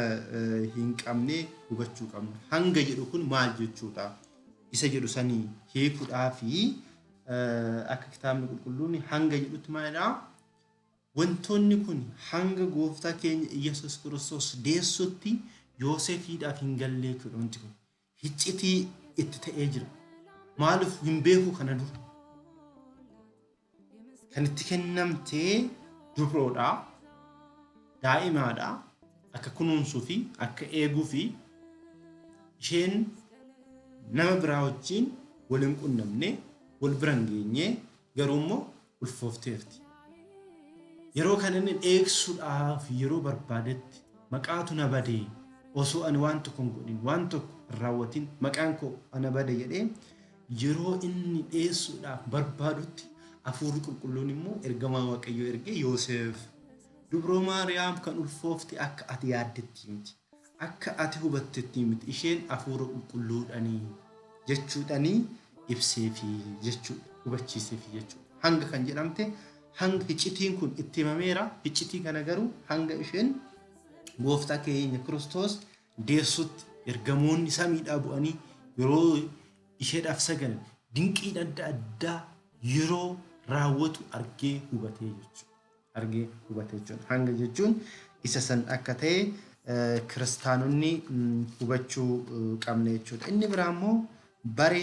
hin qabne hubachuu qabna. Hanga jedhu kun maal jechuudha? Isa jedhu sanii hiikuudhaa fi akka kitaabni qulqulluun hanga jedhutti maalidha? Wantoonni kun hanga gooftaa keenya Iyyasuus Kiristoos deessutti Yoosefiidhaaf hin galle jechuudha wanti kun. Hiccitii itti ta'ee jira. Maaliif hin beeku kana dura? Kan itti kennamtee dubroodha, daa'imaadha, akka kunuunsuu fi akka eeguu fi isheen nama biraa wajjin wal hin qunnamne, wal bira hin geenye, garuu immoo ulfoofteerti. Yeroo kana inni dheeksuudhaaf yeroo barbaadetti maqaatu na bade osoo ani waan tokko hin godhin waan tokko hin raawwatin maqaan koo ana bade jedhee yeroo inni dheessuudhaaf barbaadutti hafuurri qulqulluun immoo ergamaa Waaqayyoo ergee Yoosef dubroo Maariyaam kan ulfoofte akka ati yaaddetti miti. Akka ati hubattetti miti, isheen hafuura qulqulluudhanii jechuudhanii ibseefi jechuudha, hubachiiseefi jechuudha. Hanga kan jedhamte hanga iccitiin kun itti himameera. Iccitii kana garuu hanga isheen gooftaa keenya Kiristoos deessutti ergamoonni samiidhaa bu'anii yeroo isheedhaaf sagadan, dinqiin adda addaa yeroo raawwatu argee hubatee jechuudha. Argee hubatee jechuudha. Hanga jechuun isa san akka ta'e kiristaanonni hubachuu qabna jechuudha. Inni biraa immoo bare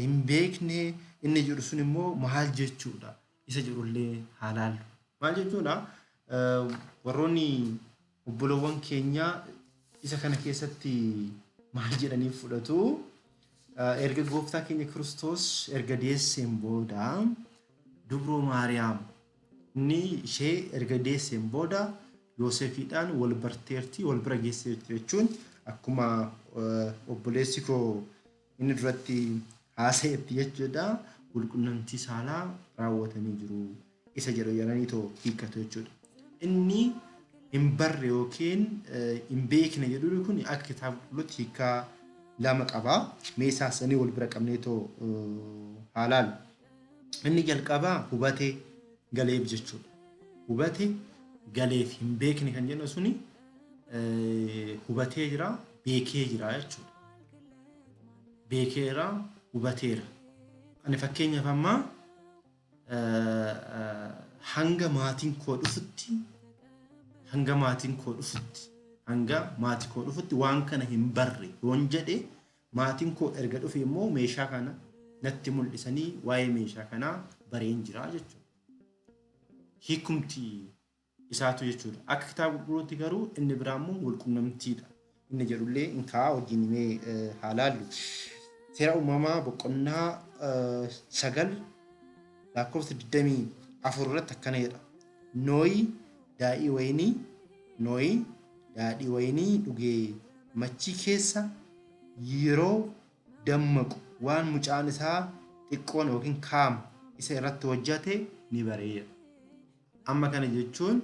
hin beekne inni jedhu sun immoo maal jechuudha isa jedhullee haa laallu. Maal jechuudha? Warroonni obboloowwan keenyaa isa kana keessatti maal jedhanii fudhatu? Erga gooftaa keenya Kiristoos erga deesseen booda dubroo Maariyaam inni ishee erga deesseen booda Yoosefiidhaan wal barteerti, wal bira geesseerti jechuun akkuma obboleessi koo inni duratti haasa'etti jechuudha, walqunnamtii saalaa raawwatanii jiru isa jedhu jedhanii too hiikkatu jechuudha. Inni hin barre yookiin hin beekne jedhu kun akka kitaaba qulqulluutti hiikkaa lama qaba. Mee isaa sanii wal bira qabnee too haa laallu. Inni jalqabaa hubatee galeef jechuudha. Hubate galeef, hin beekne kan jennu suni hubatee jira, beekee jira jechuudha. Beekeera, hubateera. Ani fakkeenyaaf amma hanga maatiin koo dhufutti hanga maatiin koo dhufutti hanga maatii koo dhufutti waan kana hin barre yoon jedhe, maatiin koo erga dhufe immoo meeshaa kana natti mul'isanii waa'ee meeshaa kanaa bareen jira jechuudha. Hiikumti isaatu jechuudha. Akka kitaaba qulqulluutti garuu inni biraa immoo walqunnamtiidha. Inni jedhullee hin kaa'aa wajjin himee haa laallu. Seera uumamaa boqonnaa 9 lakkoofsa 24 irratti akkana jedha. Nooyi daadhii wayinii dhugee machii keessa yeroo dammaqu waan mucaan isaa xiqqoon yookiin Kaam isa irratti hojjate ni baree jedha. Amma kana jechuun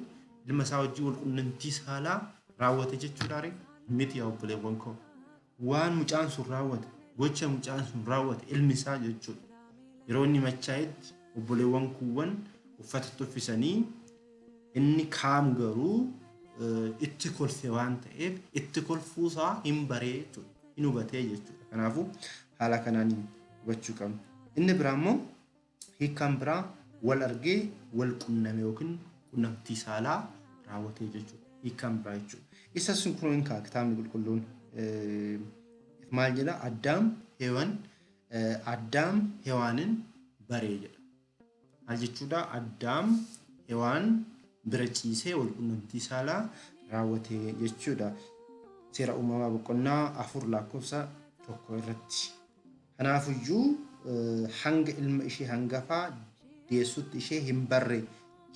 ilma isaa wajjin wal qunnamtii saalaa raawwate jechuudha ree? Miti yaa obboleewwan koo. Waan mucaan sun raawwate, gocha mucaan sun raawwate ilmi isaa jechuudha. Yeroo inni machaa'etti obboleewwan kuuwwan uffata itti uffisanii, inni Kaam garuu itti kolfe waan ta'eef itti kolfuusaa hin baree jechuudha. Hin hubatee jechuudha. Kanaafuu haala kanaan hubachuu qabna. Inni biraa immoo hiikkaan biraa wal argee wal qunname yookiin qunnamtii saalaa raawwatee jechuudha. Hiikkaan biraa jechuudha. Isa sun kun hin kaa kitaabni qulqulluun maal jedha? Addaam Hewaanin baree jedha. Maal jechuudha? Addaam Hewaan bira ciisee wal qunnamtii saalaa raawwatee jechuudha. Seera uumamaa boqonnaa 4 lakkoofsa 1 irratti. Kanaafiyyuu hanga ilma ishee hangafaa deessutti ishee hin barre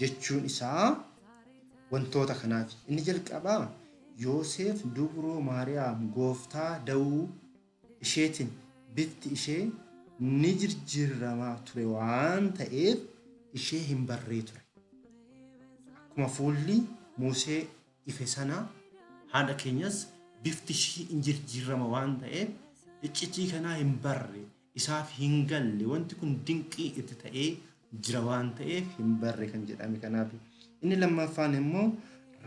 jechuun isaa wantoota kanaaf. Inni jalqabaa Yoosef dubroo Maariyaam gooftaa da'uu isheetiin bifti ishee ni jirjiirramaa ture waan ta'eef ishee hin barree ture. Akkuma fuulli Musee ife sana haadha keenyas bifti ishii in jirjiirrama waan ta'eef iccitii kanaa hin barre, isaaf hin galle, wanti kun dinqii itti ta'ee jira waan ta'eef hin barre kan jedhame kanaaf. Inni lammaffaan immoo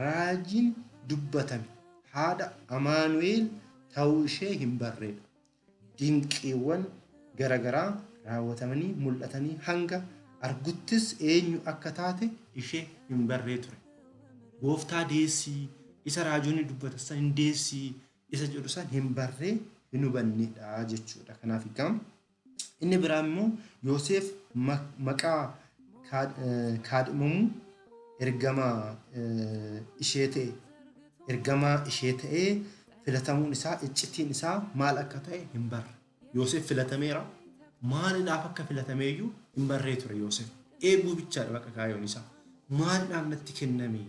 raajiin dubbatame haadha Amaanu'eel ta'uu ishee hin barreedha. Dinqiiwwan garagaraa raawwatamanii mul'atanii hanga arguttis eenyu akka taate ishee hin barree ture. Gooftaa deessii isa raajonni dubbatan san hin deessii isa jedhu san hin barree, hin hubannedha jechuudha. Kanaaf egaa inni biraa immoo Yoosef maqaa kaadhimamu ergamaa ishee ta'e ergamaa ishee ta'ee filatamuun isaa iccitiin isaa maal akka ta'e hin barre. Yoosef filatameera. Maaliidhaaf akka filatameeyyuu hin barree ture Yoosef. Eeguu bichaadha bakka kaayyoon isaa. Maaliidhaaf natti kenname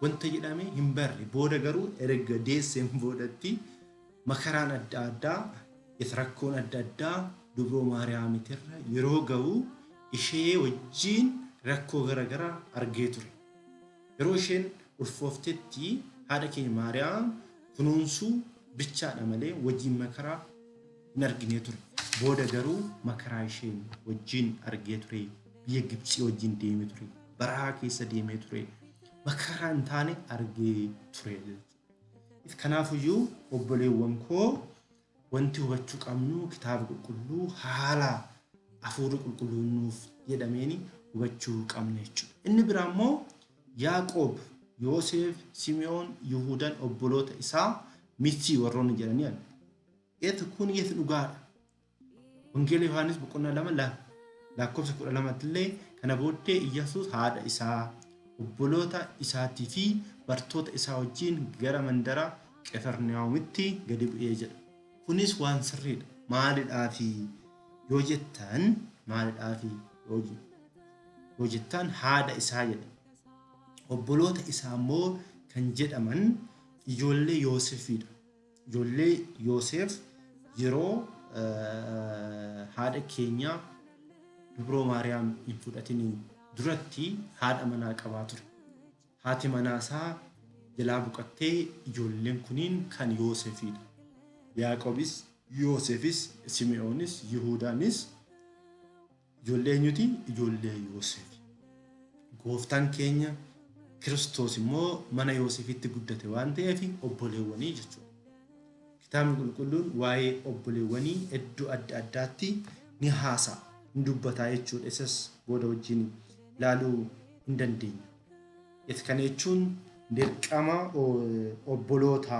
wanta jedhame hin barre. Booda garuu erga deesseen boodatti makaraan adda addaa, rakkoon adda addaa dubroo Maariyaamitirra yeroo ga'u ishee wajjiin rakkoo garaagaraa argee ture. Yeroo isheen ulfooftetti haadha keenya Maariyaam Kunuunsuu bichaadha malee wajjin makaraa hin argine ture. Booda garuu makaraa isheen wajjin argee ture. Biyya Gibxii wajjin deemee ture. Baraa keessa deemee ture. Makaraa hin taane argee ture jechuudha. Kanaafiyyuu obboleewwan koo, wanti hubachuu qabnu kitaaba qulqulluu haala hafuurri qulqulluun nuuf jedhameen hubachuu qabna jechuudha. Inni biraa immoo Yaaqoob, Yoosef, Simi'oon, Yihuudaan obboloota isaa miti warroonni jedhanii. Eet kun eet dhugaadha. Wangeela Yohaannis boqonnaa 2 lakkoofsa 12tti illee, kana booddee Iyyasuus haadha isaa, obboloota isaatii fi bartoota isaa wajjin gara mandara Qefarnaahumitti gadi bu'ee jedha. Kunis waan sirriidha. Maalidhaafi yoo jettan, maalidhaafi yoo jettan, haadha isaa jedha. Obboloota isaa immoo kan jedhaman ijoollee Yoosefiidha. Ijoollee Yoosef yeroo haadha keenya Dubroo Maariyaam hin fudhatiniin duratti haadha manaa qabaa ture. Haati manaa isaa jalaa boqottee ijoolleen kuniin kan Yoosefiidha. Yaaqobis, Yoosefis, Simi'oonis, Yihuudaanis ijoollee eenyuti? Ijoollee Yoosefi. Gooftaan keenya Kiristoos immoo mana Yoosefitti guddate waan ta'eef obboleewwanii jechuudha. Kitaabni qulqulluun waa'ee obboleewwanii iddoo adda addaatti ni haasa'a, ni dubbataa jechuudha. Isas booda wajjin ilaaluu hin dandeenya. Kana jechuun dirqama obboloota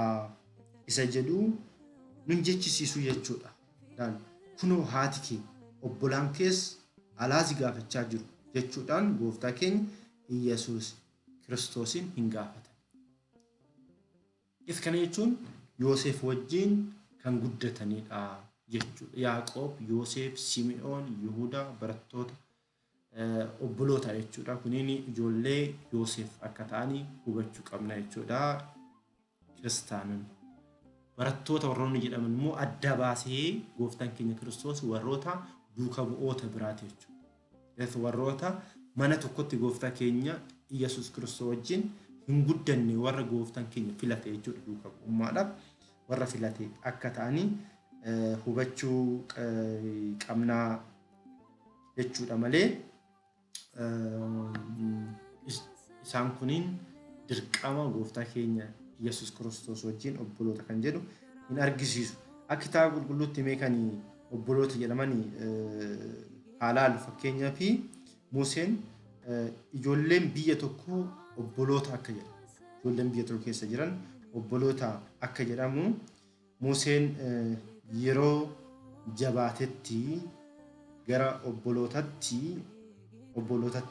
isa jedhu nun jechisiisu jechuudha. Kunoo haati kee, obbolaan kees alaa si gaafachaa jiru jechuudhaan gooftaa keenya Iyyasuus Kiristoosiin hin gaafatan. Kana jechuun Yoosef wajjin kan guddatanidha jechuudha. Yaaqoob, Yoosef, Simi'oon, Yihudaa barattoota obboloota jechuudha. Kuniin ijoollee Yoosef akka ta'anii hubachuu qabna jechuudha. Kiristaanonni. Barattoota warroonni jedhaman immoo adda baasee gooftaan keenya Kiristoos warroota duuka bu'oota biraati jechuudha. Warroota mana tokkotti gooftaa keenya Iyyasuus Kiristoos wajjin hin guddanne, warra gooftaan keenya filate jechuudha, duuka bu'ummaadhaaf warra filate akka ta'anii hubachuu qabnaa jechuudha malee isaan kuniin dirqama gooftaa keenya Iyyasuus Kiristoos wajjin obboloota kan jedhu hin argisiisu. Akka kitaaba qulqulluutti mee kan obboloota jedhamanii haa laallu. Fakkeenyaa fi Museen ijoolleen biyya tokkoo obboloota akka jedhu. Ijoolleen biyya tokko keessa jiran obboloota akka jedhamu, Museen yeroo jabaatetti gara obbolootatti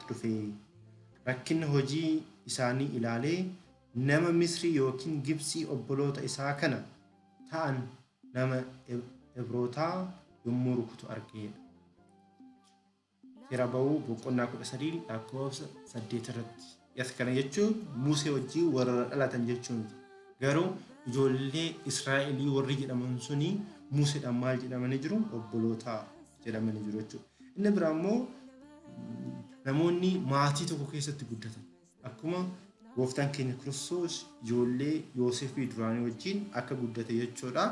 dhufee rakkina hojii isaanii ilaalee nama Misrii yookiin Gibxii obboloota isaa kana ta'an nama Ibrootaa yommuu rukutu argeedha. Seera ba'uu boqonnaa 13 lakkoofsa 8 irratti. Kana jechuun Musee wajjin warra dhalatan jechuun miti. Garuu ijoollee Israa'elii warri jedhaman suni Museedhaan maal jedhamanii jiru? Obboloota jedhamanii jiru jechuudha. Inni biraa immoo namoonni maatii tokko keessatti guddatan. Akkuma gooftaan keenya Kiristoos ijoollee Yoosefii duraanii wajjin akka guddate jechuudha.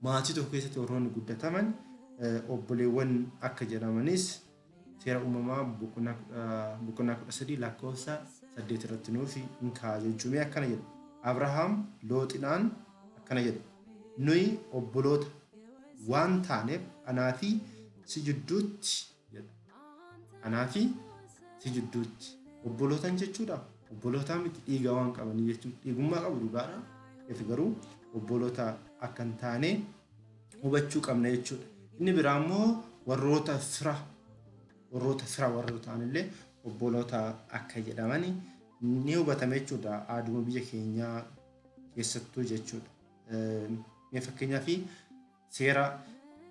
Maatii tokko keessatti warroonni guddataman obboleewwan akka jedhamanis seera uumamaa boqonnaa 13 lakkoofsa 8 irratti nuuf hin kaa'a jechuun akkana jedha. Abrahaam Looxidhaan akkana jedha. Nuyi obboloota waan taaneef anaa fi si jidduutti jedha. Anaa fi si jidduutti. Obbolootan jechuudha. Obbolootaa miti, dhiiga waan qabanii jechuudha. Dhiigummaa qabu dhugaadha. Garuu obboloota akka hin taane hubachuu qabna jechuudha. Inni biraa immoo warroota fira warroota ta'anillee obboloota akka jedhamani ni hubatama jechuudha. Aaduma biyya keenyaa keessattuu jechuudha. Mee fakkeenyaaf seera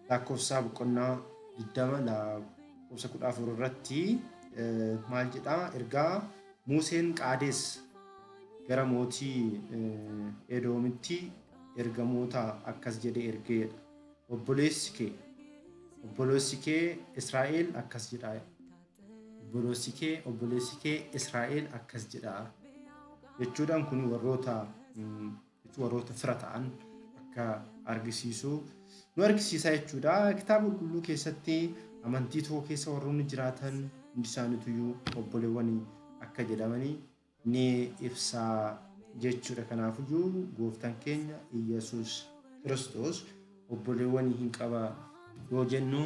lakkoofsaa boqonnaa 20 lakkoofsa 14 irratti maal jedhaa? Ergaa Museen Qaadees gara mootii Edoomitti ergamoota akkas jedhee ergeedha. Obboleessi kee Israa'el akkas jedha. Obboleessi kee Israa'el akkas jedha jechuudhaan kun warroota jechuudha. Jechuun warroota fira ta'an akka argisiisu nu argisiisa jechuudha. Kitaaba qulqulluu keessatti amantii tokko keessa warroonni jiraatan hundi isaaniituyyuu obboleewwan akka jedhamanii ni ibsa jechuudha. Kanaafiyyuu gooftaan keenya Iyyasuus Kiristoos obboleewwan hin qaba yoo jennu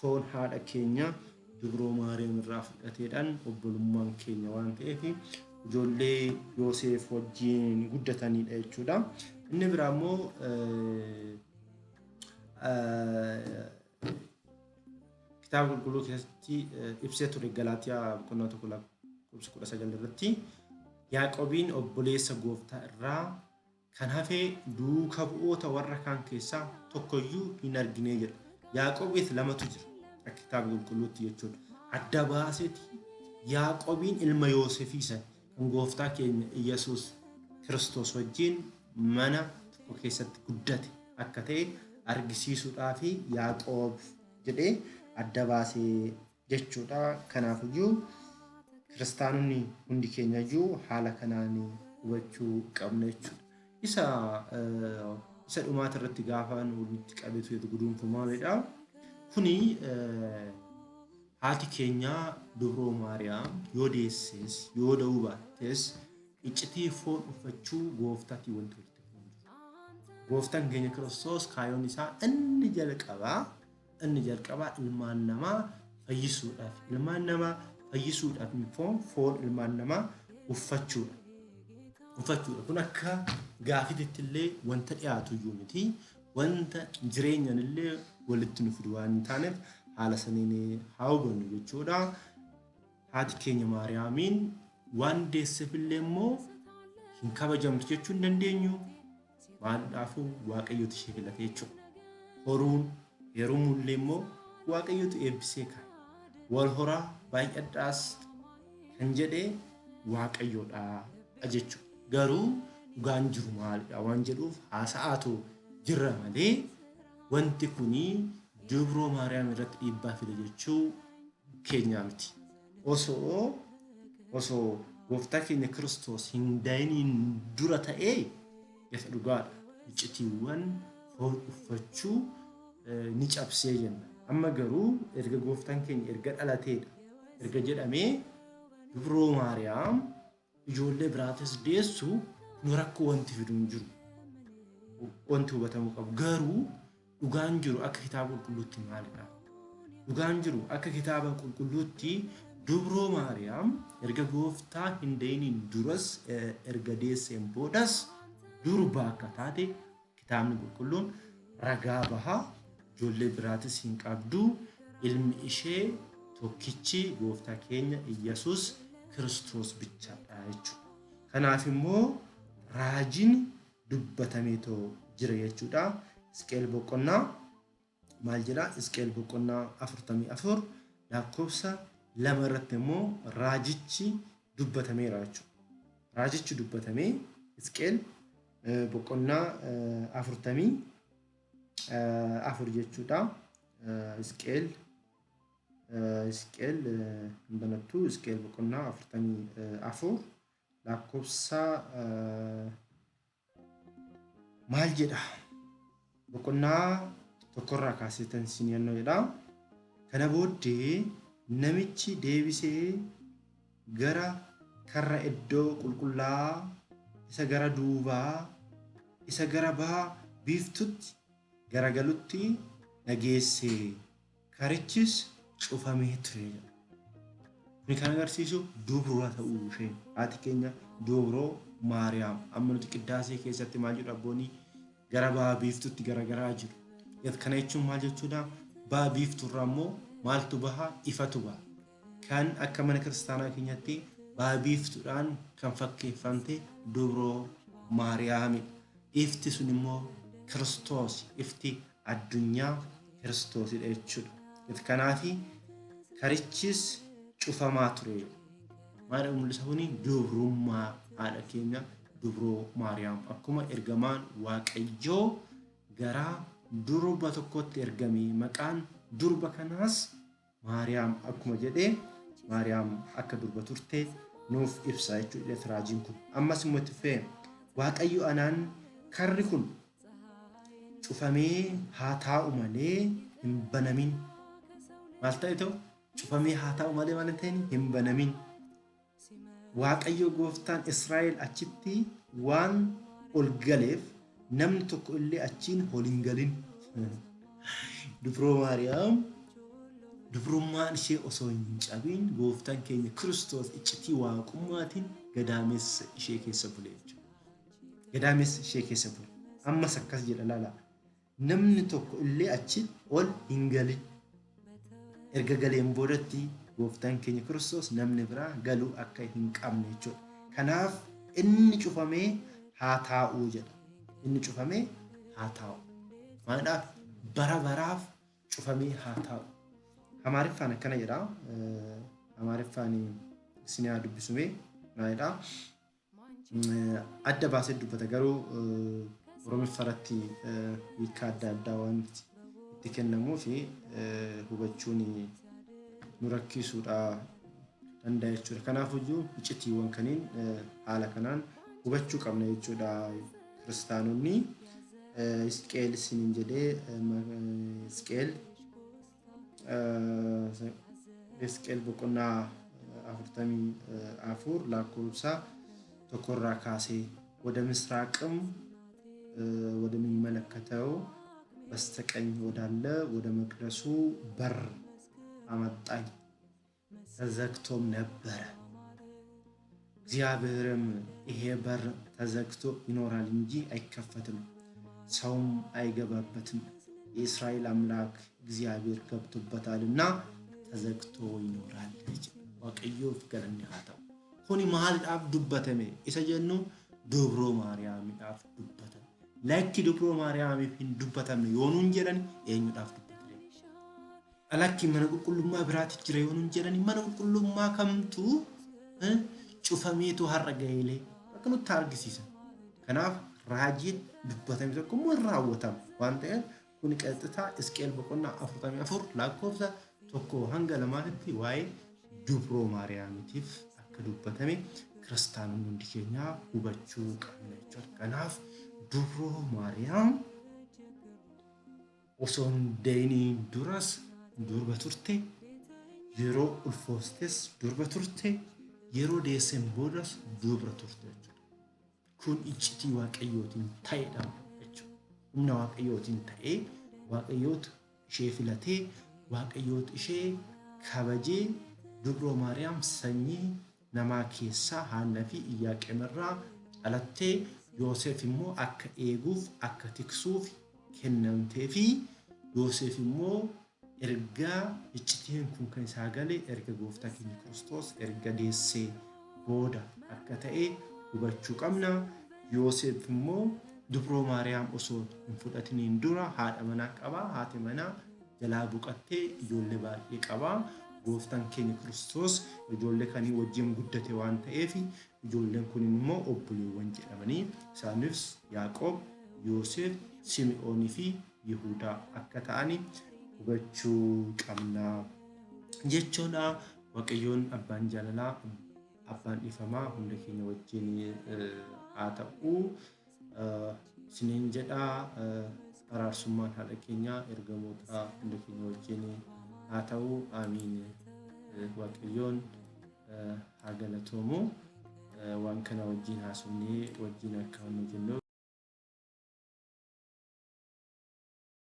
foon haadha keenya dubroo Maariyaam irraa fudhateedhaan obbolummaan keenya waan ta'eef ijoollee Yoosef wajjin guddatanidha jechuudha. Inni biraa immoo kitaaba qulqulluu keessatti ibsee ture Galaatiyaa boqonnaa 1 lakkoofsa 19 irratti Yaaqobiin obboleessa gooftaa irraa kan hafe duuka bu'oota warra kaan keessaa tokkoyyuu hin argine jedha. Yaaqobiif lamatu jira akka kitaaba qulqulluutti jechuudha. Adda baaseeti Yaaqobiin ilma Yoosefii san kan gooftaa keenya Iyyasuus Kiristoos wajjin mana tokko keessatti guddate akka ta'e argisiisuudhaaf Yaaqoob jedhee adda baasee jechuudha. Kanaafiyyuu kiristaanonni hundi keenyayyuu haala kanaan hubachuu qabna jechuudha. Isa dhumaata irratti gaafa walitti qabeetu jedhu guduunfu maalidha? Kuni haati keenya dubroo Maariyaam yoo deesses yoo da'uu baattes iccitii foon uffachuu gooftaatiin wanti walitti dhufu hin jiru. Gooftaan keenya Kiristoos kaayyoon isaa inni jalqabaa ilmaan namaa fayyisuudhaaf. Ilmaan namaa fayyisuudhaaf foon ilmaan namaa uffachuudha. Uffachuudha. Kun akka gaafititti illee wanta dhiyaatu iyyuu miti. Wanta jireenyan illee walitti nu fidu waan hin taaneef haala saniin haa hubannu jechuudha. Haati keenya Maariyaamiin waan deesseef illee immoo hin kabajamtu jechuu hin dandeenyu. Maaldhaafuu Waaqayyotu ishee filate jechuudha. Horuun heerumuullee immoo Waaqayyotu eebbisee kaa'e. Wal horaa baay'adhaas kan jedhee Waaqayyoodha jechuudha. Garuu dhugaan jiru maalidha waan jedhuuf haasa'aatu jirra malee wanti kuni dubroo Maariyaam irratti dhiibbaa fide jechuu keenyaa miti. Osoo gooftaa keenya Kiristoos hin dayiniin dura ta'ee ifa dhugaadha. Iccitiiwwan foon uffachuu ni cabsee jenna. Amma garuu erga gooftaan keenya erga dhalateedha erga jedhamee dubroo Maariyaam ijoollee biraatis deessu nu rakkoo wanti fidu hin jiru. Wanti hubatamuu qabu. Garuu dhugaan jiru akka kitaaba qulqulluutti maalidha? Dhugaan jiru akka kitaaba qulqulluutti dubroo Maariyaam erga gooftaa hin dayiniin duras erga deesseen boodas durba akka taate kitaabni qulqulluun ragaa bahaa. Ijoollee biraatis hin qabdu. Ilmi ishee tokkichi gooftaa keenya Iyyasuus Kiristoos bichaadha jechuudha. Kanaaf immoo raajiin dubbatameetoo jira jechuudha. Hisqeel boqonnaa maal jedhaa? Hisqeel boqonnaa 44 lakkoofsa 2 irratti immoo raajichi dubbatameera jechuudha. Raajichi dubbatamee Hisqeel boqonnaa 44 jechuudha. Hisqeel hin banattu. Hisqeel boqonnaa 44 lakkoofsa maal jedha? Boqonnaa tokkorraa kaasee tan isin yannoo jedha. Kana booddee namichi deebisee gara karra iddoo qulqullaa'aa isa gara duubaa isa gara baha biiftutti garagalutti na geesse. Karichis cufamee ture jedha. Kuni kan agarsiisu dubroo ta'uu ishee haati keenya dubroo Maariyaam amma nuti qiddaasee keessatti maal jedhu abboonni gara baha biiftutti garagaraa jiru. Kana jechuun maal jechuudha? Baha biifturraa immoo maaltu baha? Ifatu baha. Kan akka mana kiristaanaa keenyatti baha biiftuudhaan kan fakkeeffamte dubroo Maariyaamidha. Ifti sun immoo Kiristoos, ifti addunyaa Kiristoosidha jechuudha. Kanaafi karichis cufamaa ture. Maal mul'isa kuni? Dubrummaa haadha keenya dubroo Maariyaam akkuma ergamaan Waaqayyoo gara durba tokkotti ergame maqaan durba kanaas Maariyaam akkuma jedhee Maariyaam akka durba turte nuuf ibsa jechuudha raajiin kun. Ammas immoo itti fufee Waaqayyo anaan karri kun cufamee haa taa'u malee hin banamin. Maal ta'e ta'u cufamee haa taa'u malee maal hin ta'in hin banamin. Waaqayyo gooftaan Israa'el achitti waan ol galeef namni tokko illee achiin ol hin galin. Dubroo Maariyaam dubrummaan ishee osoo hin cabin gooftaan keenya Kiristoos iccitii waaqummaatiin gadaamessa ishee keessa bule jechuudha. Gadaamessa ishee keessa bule. Ammas akkas jedha laala. Namni tokko illee achi ol hin galin. Erga galeen boodatti gooftaan keenya Kiristoos namni biraa galuu akka hin qabne jechuudha. Kanaaf inni cufamee haa taa'uu jedha. Inni cufamee haa taa'u. Maaliidhaaf? Bara baraaf cufamee haa taa'u. Amaariffaan akkana jedha. Amaariffaan isin haa dubbisumee maalidha? Adda baasee dubbata garuu Oromiffa irratti hiika adda addaa waan itti kennamuu fi hubachuun nu rakkisuudha danda'a jechuudha. Kanaafuyyuu iccitiiwwan kaniin haala kanaan hubachuu qabna jechuudha kiristaanonni. Hisqeel isiniin jedhee Hisqeel Hisqeel boqonnaa 44 lakkoofsa tokkorraa kaasee ወደ ምስራቅም ወደሚመለከተው በስተቀኝ ወዳለ ወደ መቅደሱ በር አመጣኝ፣ ተዘግቶም ነበረ። እግዚአብሔርም ይሄ በር ተዘግቶ ይኖራል እንጂ አይከፈትም፣ ሰውም አይገባበትም፣ የእስራኤል አምላክ እግዚአብሔር ገብቶበታልና ተዘግቶ ይኖራል። Waaqayyoof galanni haa ta'u. Kuni maaliidhaaf dubbatame isa jennu dubroo Maariyaamiidhaaf dubbatame. Lakki dubroo Maariyaamiif hin dubbatamne yoo nuun jedhan eenyudhaaf dubbatame? Lakki mana qulqullummaa biraati jira yoo nuun jedhan mana qulqullummaa kamtu cufameetu har'a gaheelee akka nutti argisiisa. Kanaaf raajiin dubbatame tokko immoo hin raawwatama waan ta'eef kun qaxxitaa Hisqeel boqonnaa 44 lakkoofsa 1 hanga 2tti waa'ee dubroo Maariyaamiitiif akka dubbatame kiristaanonni hundi keenya hubachuu qabna jechuudha. Kanaaf dubroo Maariyaam osoo hin da'iniin duras durba turte, yeroo ulfooftes durba turte, yeroo deesseen boodas dubra turte jechuudha. Kun iccitii Waaqayyootiin ta'edha jechuudha. Humna Waaqayyootiin ta'ee Waaqayyootu ishee filatee Waaqayyootu ishee kabajee dubroo Maariyaam sanyii namaa keessaa Haannaa fi Iyyaaqeem irraa dhalattee Yoosef immoo akka eeguuf akka tiksuuf kennamtee fi Yoosef immoo erga iccitiin kun kan isaa gale erga gooftaa keenya Kiristoos erga deessee booda akka ta'e hubachuu qabna. Yoosef immoo dubroo Maariyaam osoo hin fudhatiniin dura haadha manaa qaba. Haati manaa jalaa boqottee ijoollee baay'ee qaba. Gooftaan keenya Kiristoos ijoollee kanii wajjin guddate waan ta'eef ijoolleen kun immoo obboleewwan jedhamanii isaanis Yaaqoob, Yoosef, Simi'oonii fi Yihuudaa akka ta'ani hubachuu qabna jechuudha. Waaqayyoon abbaan jaalalaa abbaan dhiifamaa hunda keenya wajjin haa ta'u. Isiniin jedha araarsummaan haadha keenyaa ergamoota hunda keenya wajjin haa ta'u. Amiin. Waaqayyoon haa galatoomu. Waan kana wajjin haasofnee wajjin akka nu jennu.